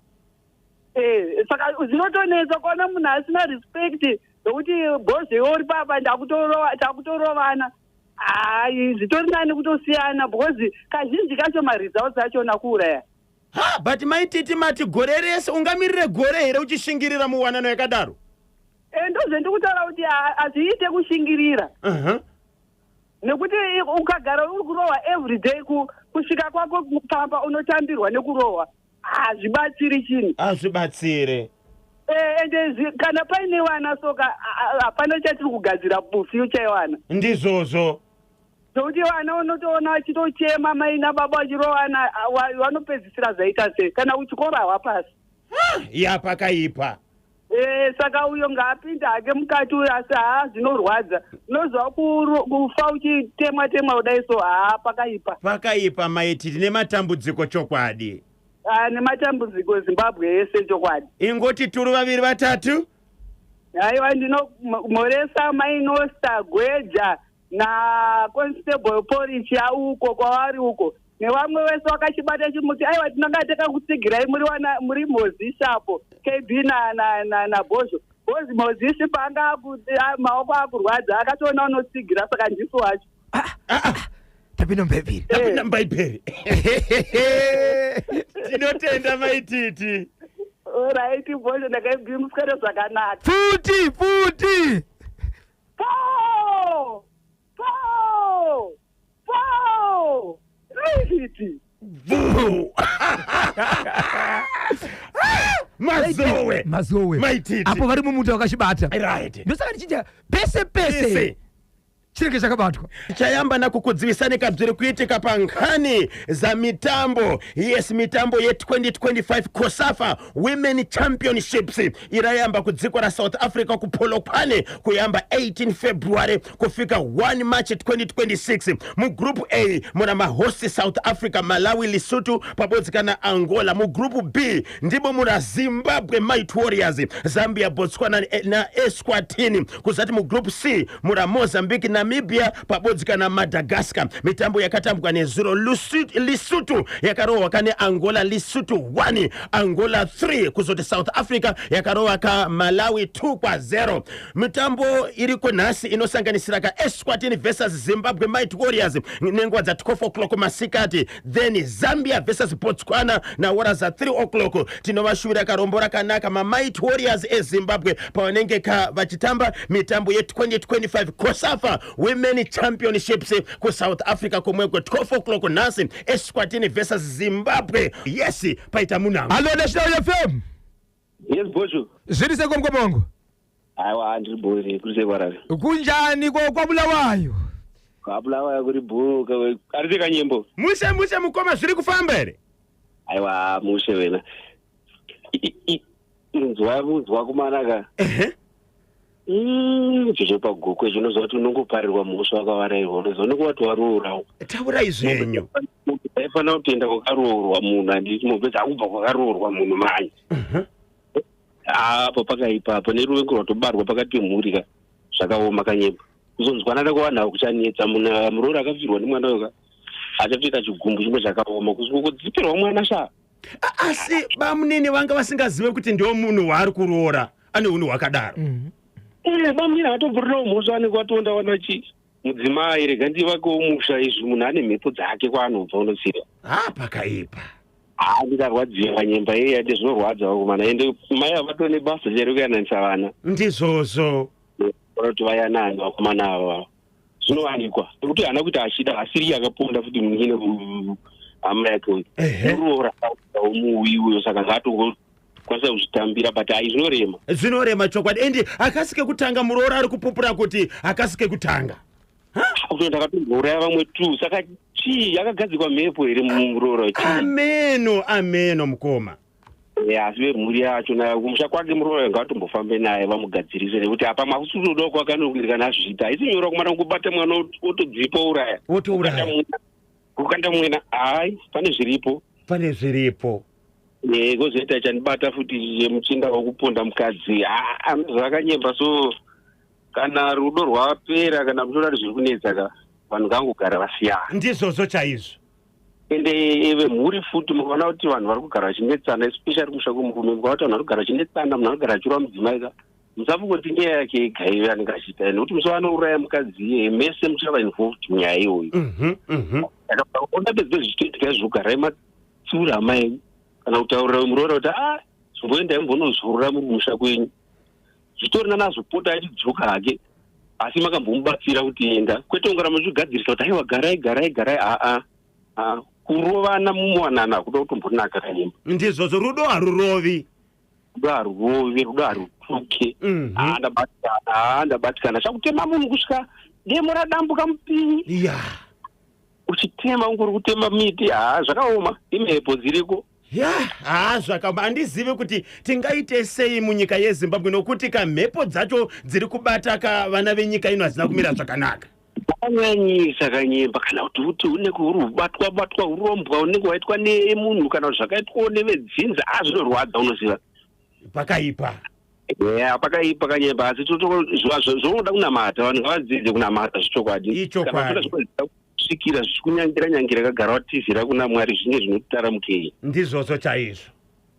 Sei? Saka zvinotonetsa kuona munhu asina respect, nokuti bhozi uri papa, takutorovana. Hai, zvitori nani kutosiyana, because kazhinji kacho maresults achona kuuraya. Ha, but Maititi, mati gore rese. Ungamirire gore here uchishingirira muwanano yakadaro? Ndozvendikutaura kuti hazviite kushingirira. Nekuti ukagara uri kurohwa everyday, kusvika kwako pamba unotambirwa nekurohwa, hazvibatsiri chinhu. Hazvibatsire. Ende kana paine vana soka, hapana chatiri kugadzira future yevana. Ndizvozvo. Nokuti vana unotoona vachitochema mai nababa vachirovana, vanopedzisira zvaita sei? Kana kuchikoro havapasi. Ya, pakaipa. Saka uyo ngaapinde hake mukati uyo, asi haa, zvinorwadza. Unoziva kufa uchitemwa temwa kudai, so haa, pakaipa. Pakaipa, Maititi, nematambudziko chokwadi. Ah, nematambudziko, Zimbabwe yese chokwadi. Ingoti turu vaviri vatatu. Aiwa, ndinomhoresa Mainosta Gweja naConstable Porich uko kwavari uko, nevamwe vese vakachibata chimuti. Aiwa, tinanga takakutsigirai muri wana muri Mozisi apo, KB naBhozho Bhozi. Mozisi paanga maoko akurwadza, akatoona unotsigira, saka ndisu wacho. Tapinda mubhaibheri. Tapinda mubhaibheri. Tinotenda, Maititi. Right, Bhozho naKB, muswere zvakanaka. Futi futi. Po po po riviti. Bvu. Mazowe. Mazowe. Maititi. Apo vari mumuti vakachibata. Ndosaka ndichiti pese pese Pese. chinenge chakabatwa. Chayamba nakukudzivisani kabziri kuitika pankhani za mitambo. Yes, mitambo ye2025 COSAFA Women Championships irayamba kudziko ra South Africa kuPolokwane, kuyamba 18 February kufika 1 March 2026. Mugroup A muna mahosti South Africa, Malawi, Lesotho pabodzi kana Angola. Mugroup B ndimo muna Zimbabwe Might Warriors, Zambia, Botswana na Eswatini. Kuzati mugroup C muna Mozambique, Namibia pabodzi kana Madagascar. Mitambo yakatambwa nezuro, Lesotho yakarohwa kane Angola, Lesotho 1, Angola 3. Kuzoti South Africa yakarohwa ka Malawi 2 kwa 0. Mitambo iriko nhasi inosanganisira ka Eswatini versus Zimbabwe Might Warriors nenguva dza 12 o'clock masikati, then Zambia versus Botswana naora za 3 o'clock. Tinovashuvira karombo rakanaka maMight Warriors eZimbabwe pavanenge ka vachitamba mitambo ye2025 COSAFA Women Championships kuSouth Africa komweko. 12 o'clock nhasi, Eswatini versus Zimbabwe. Yes, paita munango. Hallo, National FM. Yes, Bosho. Zviri sei komkomongo? Aiwa, ndiri bhoo, kuri sei kwarari? Kunjani kwaBulawayo? KwaBulawayo kuri bhoo, ari kanyembo. Mushe mushe, mukoma, zviri kufamba here? Aiwa, mushe wena. Inzwa unzwa kumanaka. Izvozvo pagokwe zvinoziva kuti unongoparirwa mhosva wakavarairwa, unoziva unenge wati waroora. Taurai zvenyu. Aifanira kutoenda kwakaroorwa munhu, handiti mombe dzakubva kwakaroorwa munhu manje. Apo pakaipa apo, neruvengo rwatobarwa pakati pemhuri ka, zvakaoma kanyemba. Kuzonzwanana kwavanhu ava kuchanetsa. Munhu muroora akafirwa nemwana uyu ka. Achatoita chigumbu chimwe chakaoma kudzipirwa mwana sha. Asi bamunini vanga vasingazive kuti ndiwo munhu waari kuroora ane unhu hwakadaro. Eh, bamunini havatobvurirawo mhosva, anenge watonda wana chi mudzimai, rega ndivakewo musha. Izvi munhu ane mhepo dzake kwaanobva, unoziva. Ha, pakaipa. Ha, ndikarwadziwa nyemba iye ende zvinorwadza vakomana, ende mai havatone basa chero kuyananisa vana. Ndizvozvo. Ona kuti vayanani vakomana ava, zvinowanikwa nekuti haana kuita achida, asiri akaponda futi munyine hama yake uyu. Muroora umuwi uyo, saka ngaatongokwanisa kuzvitambira, but hai, zvinorema. Zvinorema chokwadi, ende hakasi kekutanga. Muroora ari kupupura kuti hakasi kekutanga. Kuto ndakatombouraya vamwe tu, saka chii, yakagadzikwa mhepo here muroora, chii? Ameno, ameno mukoma. Asi vemhuri yacho naye kumusha kwake, muroora ngatombofambe naye vamugadzirise, nekuti apa makusutodawo kwakanokuti kana azviita haisi nyora kumana kubata mwana wotodzipa uraya. Wotouraya. Kukanda mwena, hai, pane zviripo. Pane zviripo. Kozoita chandibata futi chemuchinda wekuponda mukadzi. Zvakanyemba, so kana rudo rwapera kana kutora zviri kunetsa ka, vanhu ngangogara vasiyana. Ndizvozvo chaizvo. Ende vemhuri futi, mukaona kuti vanhu vari kugara vachinetsana, especially kumusha kwemurume, mukaona kuti vanhu vari kugara vachinetsana, munhu anogara achirova mudzimai ka, musafungoti nyaya yake ega iyo anenge achiita, nekuti musi waanouraya mukadzi iyeye mese muchava involved munyaya iyoyo. Saka ona pedzi pezvichitoitika izvo, garai matsiura hama yenyu kana kutaurira muroora kuti a zomboendai mumbonozorora muri kumusha kwenyu, zvitori nanazopota achidzoka hake, asi makambomubatsira kuti enda, kwete kungoramba muchigadzirisa kuti aiwa, garai, garai, garai. Aa aa, kurovana mumuwanana hakuda kutombonaka kanyemba. Ndizvozvo, rudo harurovi. Rudo harurovi, rudo harutuke. Haa, ndabatikana, haa, ndabatikana. Chakutema munhu kusvika demo radambuka mupinyi, uchitema ungori kutema miti. Haa, zvakaoma, imhepo dziriko. Ya, ha, zvakaoma. Handizivi kuti tingaite sei munyika yeZimbabwe, nokuti kamhepo dzacho dziri kubata ka vana venyika ino hadzina kumira zvakanaka. Zvakanyanyisa kanyemba, kana kuti unenge uri ubatwa batwa urombwa unenge waitwa nemunhu kana kuti zvakaitwawo nevedzinza. A, zvinorwadza, unoziva. Pakaipa. Ya, pakaipa kanyemba, asi zvonoda kunamata. Vanhu ngavadzidze kunamata zvechokwadi. Ichokwadi. Kana kusvikira zvichikunyangira nyangira, kagara watizira kuna Mwari, zvinge zvinotitaramukei. Ndizvozvo chaizvo.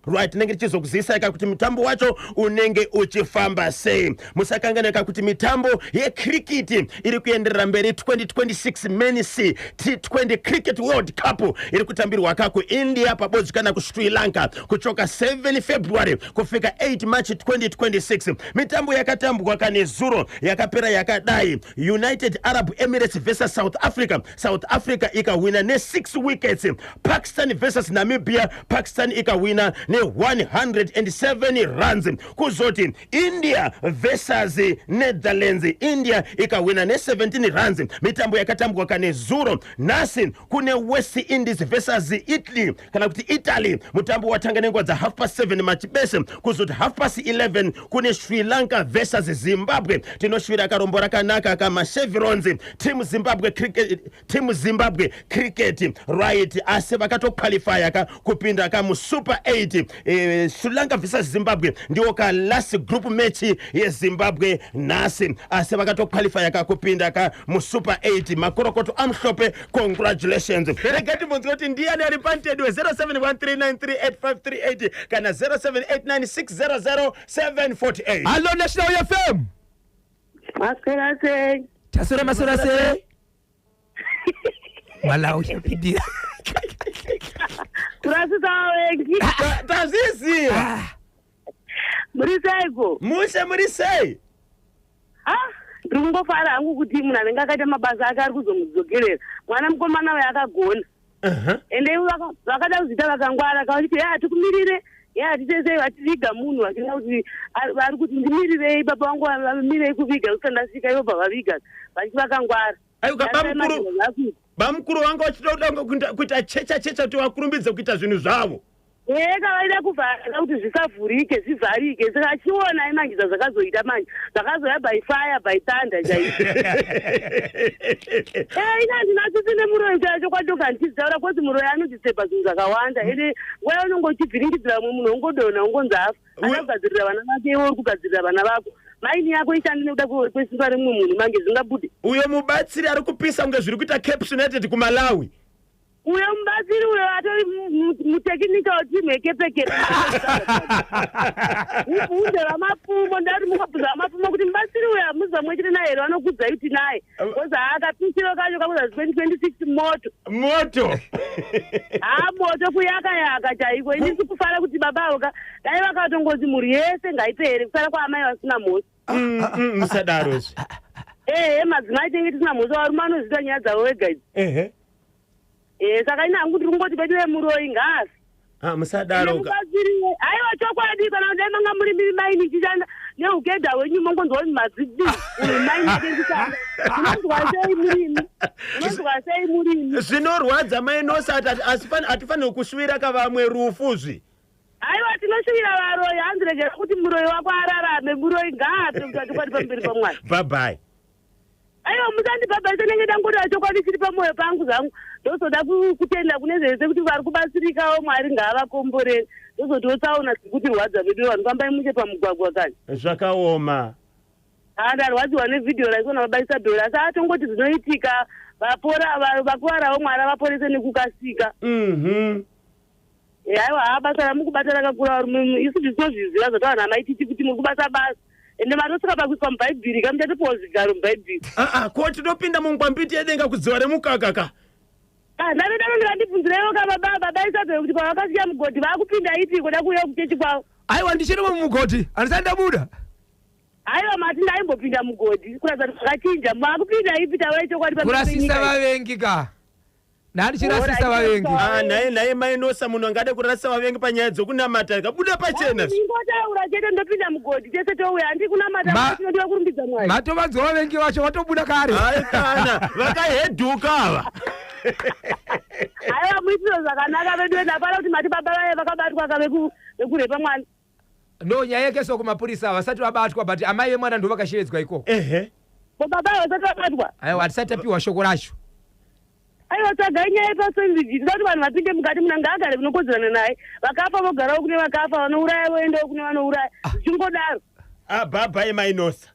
Right, tinenge tichizokuzivisai ka kuti mutambo wacho unenge uchifamba sei. Musakanganaka kuti mitambo yekrikiti iri kuenderera mberi. 2026 Men's T20 Cricket World Cup iri kutambirwa ka kuIndia pabodzi kana kuSri Lanka kuchoka 7 February kufika 8 March 2026. Mitambo yakatambwa kanezuro yakapera yakadai: United Arab Emirates versus South Africa, South Africa ikahwina ne6 wickets. Pakistan versus Namibia, Pakistan ikahwina ne107 runs. Kuzoti India versus Netherlands, India ikahwina ne17 runs. Mitambo yakatambwa kanezuro. Nhasi kune West Indies versus Italy kana kuti Italy, mutambo watanga nenguva dza half past 7 machibese. Kuzoti half past 11 kune Sri Lanka versus Zimbabwe. Tinoshuvira karombo rakanaka kamachevrons, Team Zimbabwe Cricket, Team Zimbabwe Cricket. Right, asi vakatoqualifya ka kupinda ka muSuper 8. Sri Lanka versus Zimbabwe ndiwo ka last group match yeZimbabwe nhasi, asi vakatoqualifya ka kupinda ka muSuper 8. Makorokoto amhlophe, congratulations. Rega timbonzwa kuti ndiani ari pantedwe. 0713938538 kana 0789600748. Hallo, National FM. Maswera sei? Taswera, maswera sei? Malawi uchapindira. Kurasisa vavengi. Tazviziva. Muri seiko? Mushe, muri sei? Ah, ndiri kungofara hangu kuti munhu anenge akaita mabasa ake ari kuzomudzokerera. Mwana mukomana uyo akagona. Ende ivo vakada kuzviita vakangwara, kavachiti ya hatikumirire, ya hatitesei, vachiviga munhu vachida kuti vari kuti ndimirirei, baba vangu vamirirei kuviga kusati ndasvika, ivo bva vaviga vachiti vakangwara. Aiwa, bamukuru, bamukuru vanga vachida kuda kuita checha checha kuti vakurumbidze kuita zvinhu zvavo. Eka, vaida kuvhara kuti zvisavhurike, zvivharike. Saka achionai manje zvazvakazoita manje, zvakazoya by fire by thunder chaizvo. Ina handina tsitsi nemuroyi chacho kwadoka ndichizitaura kozi muroyi anodisturba zvinhu zvakawanda, ende nguva yaunonge uchivhiringidzira mumwe munhu, ungodonha, ungonzi afa. Ada kugadzirira vana vake, iwe uri kugadzirira vana vako. Maini yako ishandi nekuda kwesimba remumwe munhu, manje zvingabude. Uyo mubatsiri ari kupisa kunge zviri kuita Caps United kuMalawi. Uyo mubatsiri uyo atori mutechnical team ekepekepe. Mubvunze VaMapfumo, ndati mukabvunza VaMapfumo kuti mubatsiri uyo hamuziva mwechete naye here, vanokudzai kuti naye. Because haakapisiro kacho kakuza 2026 moto. Moto. Haa, moto kuyaka yaka chaiko. Ini ndiri kufara kuti baba avo ka dai vakatongozi mhuri yese ngaipere, kusara kwaamai vasina mhosva. Musadaro izvi. Ehe, madzimai tenge tisina mhosva, varume vanoziita nyaya dzavo vega idzi. Saka ini hangu ndiri kungoti vedu vemuroyi ngaafe. Ah, musadaro ka. Mubatsiri, aiwa, chokwadi, kana dai manga muri miri maini ichishanda neugedha hwenyu, mongonzwa kuti madzidi uyu maini ake ndishanda, unonzwa sei murimi? Unonzwa sei murimi? Zvinorwadza, mainosa, asi hatifaniri kushuwira kavamwe rufu zvi. Aiwa, tinoshuvira varoyi, hanzi regera kuti muroyi wako ararame. Muroyi ngaafe, kuti chokwadi pamberi paMwari. Bye bye. Aiwa, musandibhabhaise, nenge ndangoda chokwadi chiri pamwoyo pangu zvangu. Ndozoda kutenda kune zvese kuti vari kubatsirikawo, Mwari ngaavakomborere. Ndozotiwo tsaona dzikutirwadza vedu, vanhu fambai mushe pamugwagwa kani. Zvakaoma. Ha, ndarwadziwa nevhidhiyo raiswa nababa Isabel, asi atongoti zvinoitika, vapora, vakuvarawo, Mwari avaporese nekukasika. Aiwa, ha, basa ramukubata rakakura, varume. Isu tinozviziva zvataura namaititi kuti muri kubata basa, ende matosvika pakuiswa mubhaibheri ka, muchatopiwa zvigaro mubhaibheri. Aa, ko tinopinda mungwambiti yedenga kudziva remukaka ka. Ndanoda ndikandibvunzireiwo ka baba Isabel kuti pavakasiya mugodhi vaakupinda ipi kuda kuuya kuchechi kwavo? Aiwa, ndichirimo mumugodhi, handisati ndabuda. Aiwa, mati ndaimbopinda mugodhi, kuratidza kuti zvakachinja. Maakupinda ipi? Taurai chokwadi pamberi Kurasisa penyika iyi. vavengi ka, ndandichirasisa Alright. vavengi. Ah, naye mainosa, munhu angade kurasisa vavengi panyaya dzokunamata kabuda pachena. Ingotaura chete, ndopinda mugodhi, tese touya, handi kunamata tinodiwa kurumbidza Mwari. Matovanzwa, vavengi vacho vatobuda kare. Hai kana vakahedhuka ava. Aiwa, muitiro zvakanaka vedu vedu. Hapana kuti mati baba vaye vakabatwa ka vekurepa mwana? No, nyaya yakaiswa kumapurisa, vasati vabatwa, but amai vemwana ndo vakashevedzwa ikoko. Ko baba avo vasati vabatwa? Aiwa, hatisati tapiwa shoko racho. Aiwa, tsvagai nyaya yepasenzichi, tinoda kuti vanhu vapinde mukati, munhu ngaagare kunokodzerana naye, vakafa vogarawo kune vakafa, vanouraya voendawo kune vanouraya, zvichingodaro. Ah, bye mainosa.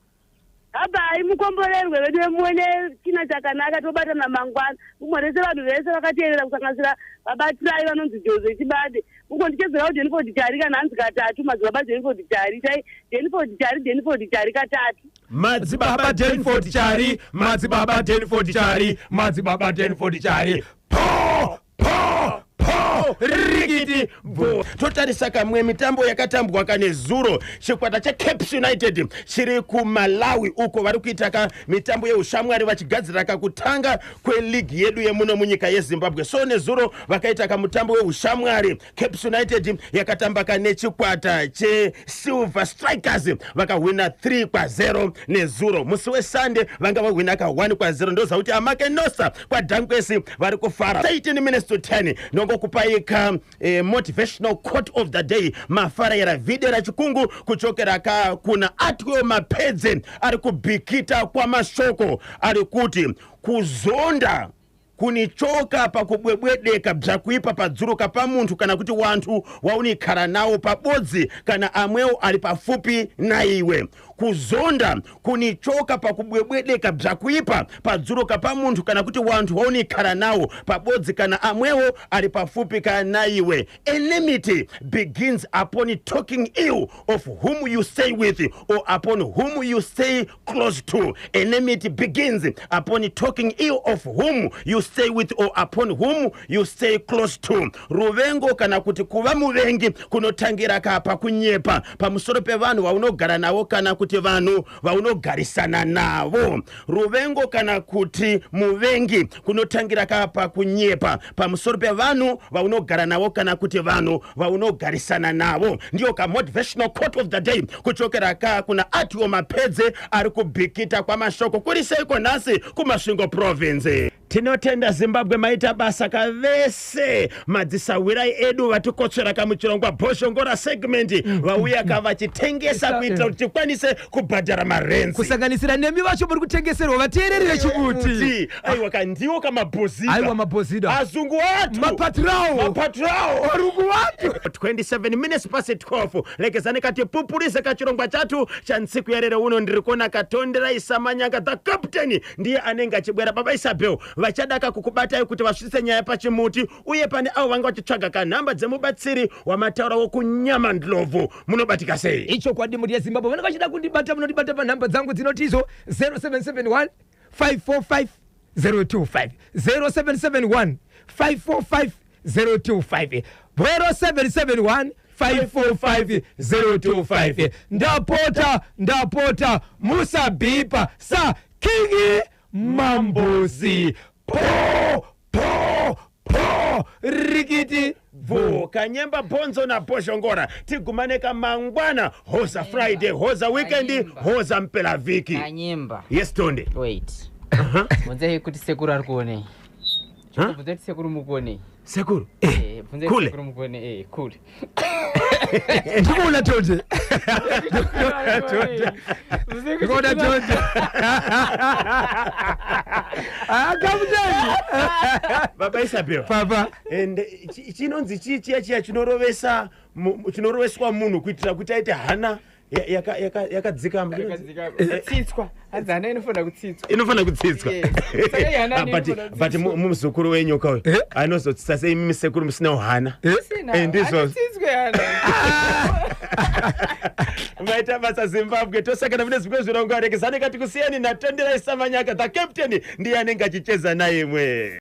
Habhai, mukomborerwe vedu, vemuone china chakanaka, tobatana mangwana. Mumhorese vanhu vese vakateerera, kusanganisira vabatirai vanonzi Jose Chibade. Mukondichedzerawo Jenford Chari kana hanzi katatu, madzibaba Jenford Chari, tai Jenford Chari, Jenford Chari katatu. Madzibaba Denford Chari, madzibaba Denford Chari, madzibaba Denford Chari, po po po, rikiti bo. Totarisa kamwe mitambo yakatambwa kane zuro. Chikwata cheCaps United chiri kuMalawi uko vari kuita ka mitambo yeushamwari vachigadzira kakutanga kweligi yedu yemuno munyika yeZimbabwe. So nezuro vakaita kamutambo weushamwari, Caps United yakatamba kane chikwata cheSilver Strikers, vakahwina 3 kwa0 nezuro. Musi weSunday vanga vahwina ka 1 kwa0. Ndoziva kuti amakenosa kwadhankwesi vari kufara. 13 minutes to 10, nongokupai ka motivational quote of the day, mafarayira vhidhiyo rachikungu kuchokera ka kuna Atwell Mapedze ari kubhikita kwamashoko, ari kuti kuzonda kunichoka pakubwebwedeka bzakuipa padzuruka pamunthu kana kuti wanthu waunikhala nawo pabodzi kana amwewo ali pafupi na iwe. Kuzonda kunichoka pakubwebwedeka bzakuipa padzuruka pa munthu kana kuti wanthu waunikhala nawo pabodzi kana amwewo ali pafupi kana iwe. Enmity begins upon talking ill of whom you stay with or upon whom you stay close to. Enmity begins upon talking ill of whom you stay with or upon whom you stay close to. Ruvengo kana kuti kuva muvengi kunotangira kapa kunyepa pamusoro pevanhu vaunogara navo kana kuti vanhu vaunogarisana navo. Ruvengo kana kuti muvengi kunotangira kapa kunyepa pamusoro pevanhu vaunogara navo kana kuti vanhu vaunogarisana navo. Ndiyo kamotivational quote of the day kuchokera ka kuna Atwell Mapedze ari kubhikita kwamashoko. Kuri seiko nhasi kuMasvingo Province? Tinotenda Zimbabwe, maita basa kavese madzisawirai edu vatikotsvera kamuchirongwa Bhoshongora segment, vauya kavachitengesa kuitira kuti tikwanise kubhadhara marenzi. Kusanganisira nemi vacho muri kutengeserwa, vateereri vechimuti. Aiwa ka, ndiwo kamabhozida. Aiwa, mabhozida. Azungu atu. Mapatrao. Mapatrao. Varungu watu. 27 minutes past 12, lekezani katipupurise kachirongwa chatu cha ntsiku yarero uno. Ndiri kuona katonderai Samanyanga, the captain, ndiye anenge achibwera. Baba Isabel Vachadaka kukubatai kuti vasvitse nyaya pachimuti, uye pane avo vanga vachitsvaga kanhamba dzemubatsiri wamataura wokunyama ndlovu, munobatika sei? Ichokwadi, mhuri yeZimbabwe, vanenge vachida kundibata, munondibata panhamba dzangu dzinoti izo 0771 545 025, 0771 545 025, 0771 545 025. Ndapota, ndapota, musabhipa sa King Mambuzi. Po po po, rikiti. Bvu kanyemba, bhonzo nabhozhongora. Tigumane kamangwana. Hoza Friday, hoza weekend. Kanyemba. Hoza mpelavhiki. Kanyemba. Yes, Tonde. Wait, bvunzai kuti sekuru ari kuonei. Huh? Bvunzai kuti sekuru mukuonei. Sekuru. Eh, bvunzai. Kule. Sekuru mukuonei. Eh, kule. Ndikuona Tonde, ndikuona Tonde. Ah, kaputeni. Baba Isabel. Papa. And chinonzi chii chiya chiya chinorovesa chinoroveswa munhu kuitira kuti aite hana yakadzikama? Kutsitswa, hanzi hana inofanira kutsitswa. Inofanira kutsitswa. Yes. Saka ihana Ah, but inofanira but muzukuru wenyoka uyu anozotsitsa sei imi sekuru musina hana? Kusina, Eh, ndizvozvo. handitsitswe hana. Maita basa, Zimbabwe. Tosakana mune zvimwe zvirongwa. Rekezani kati kusiyani naTonderai Samanyaka, the captain, ndiye anenge achicheza naye mwe.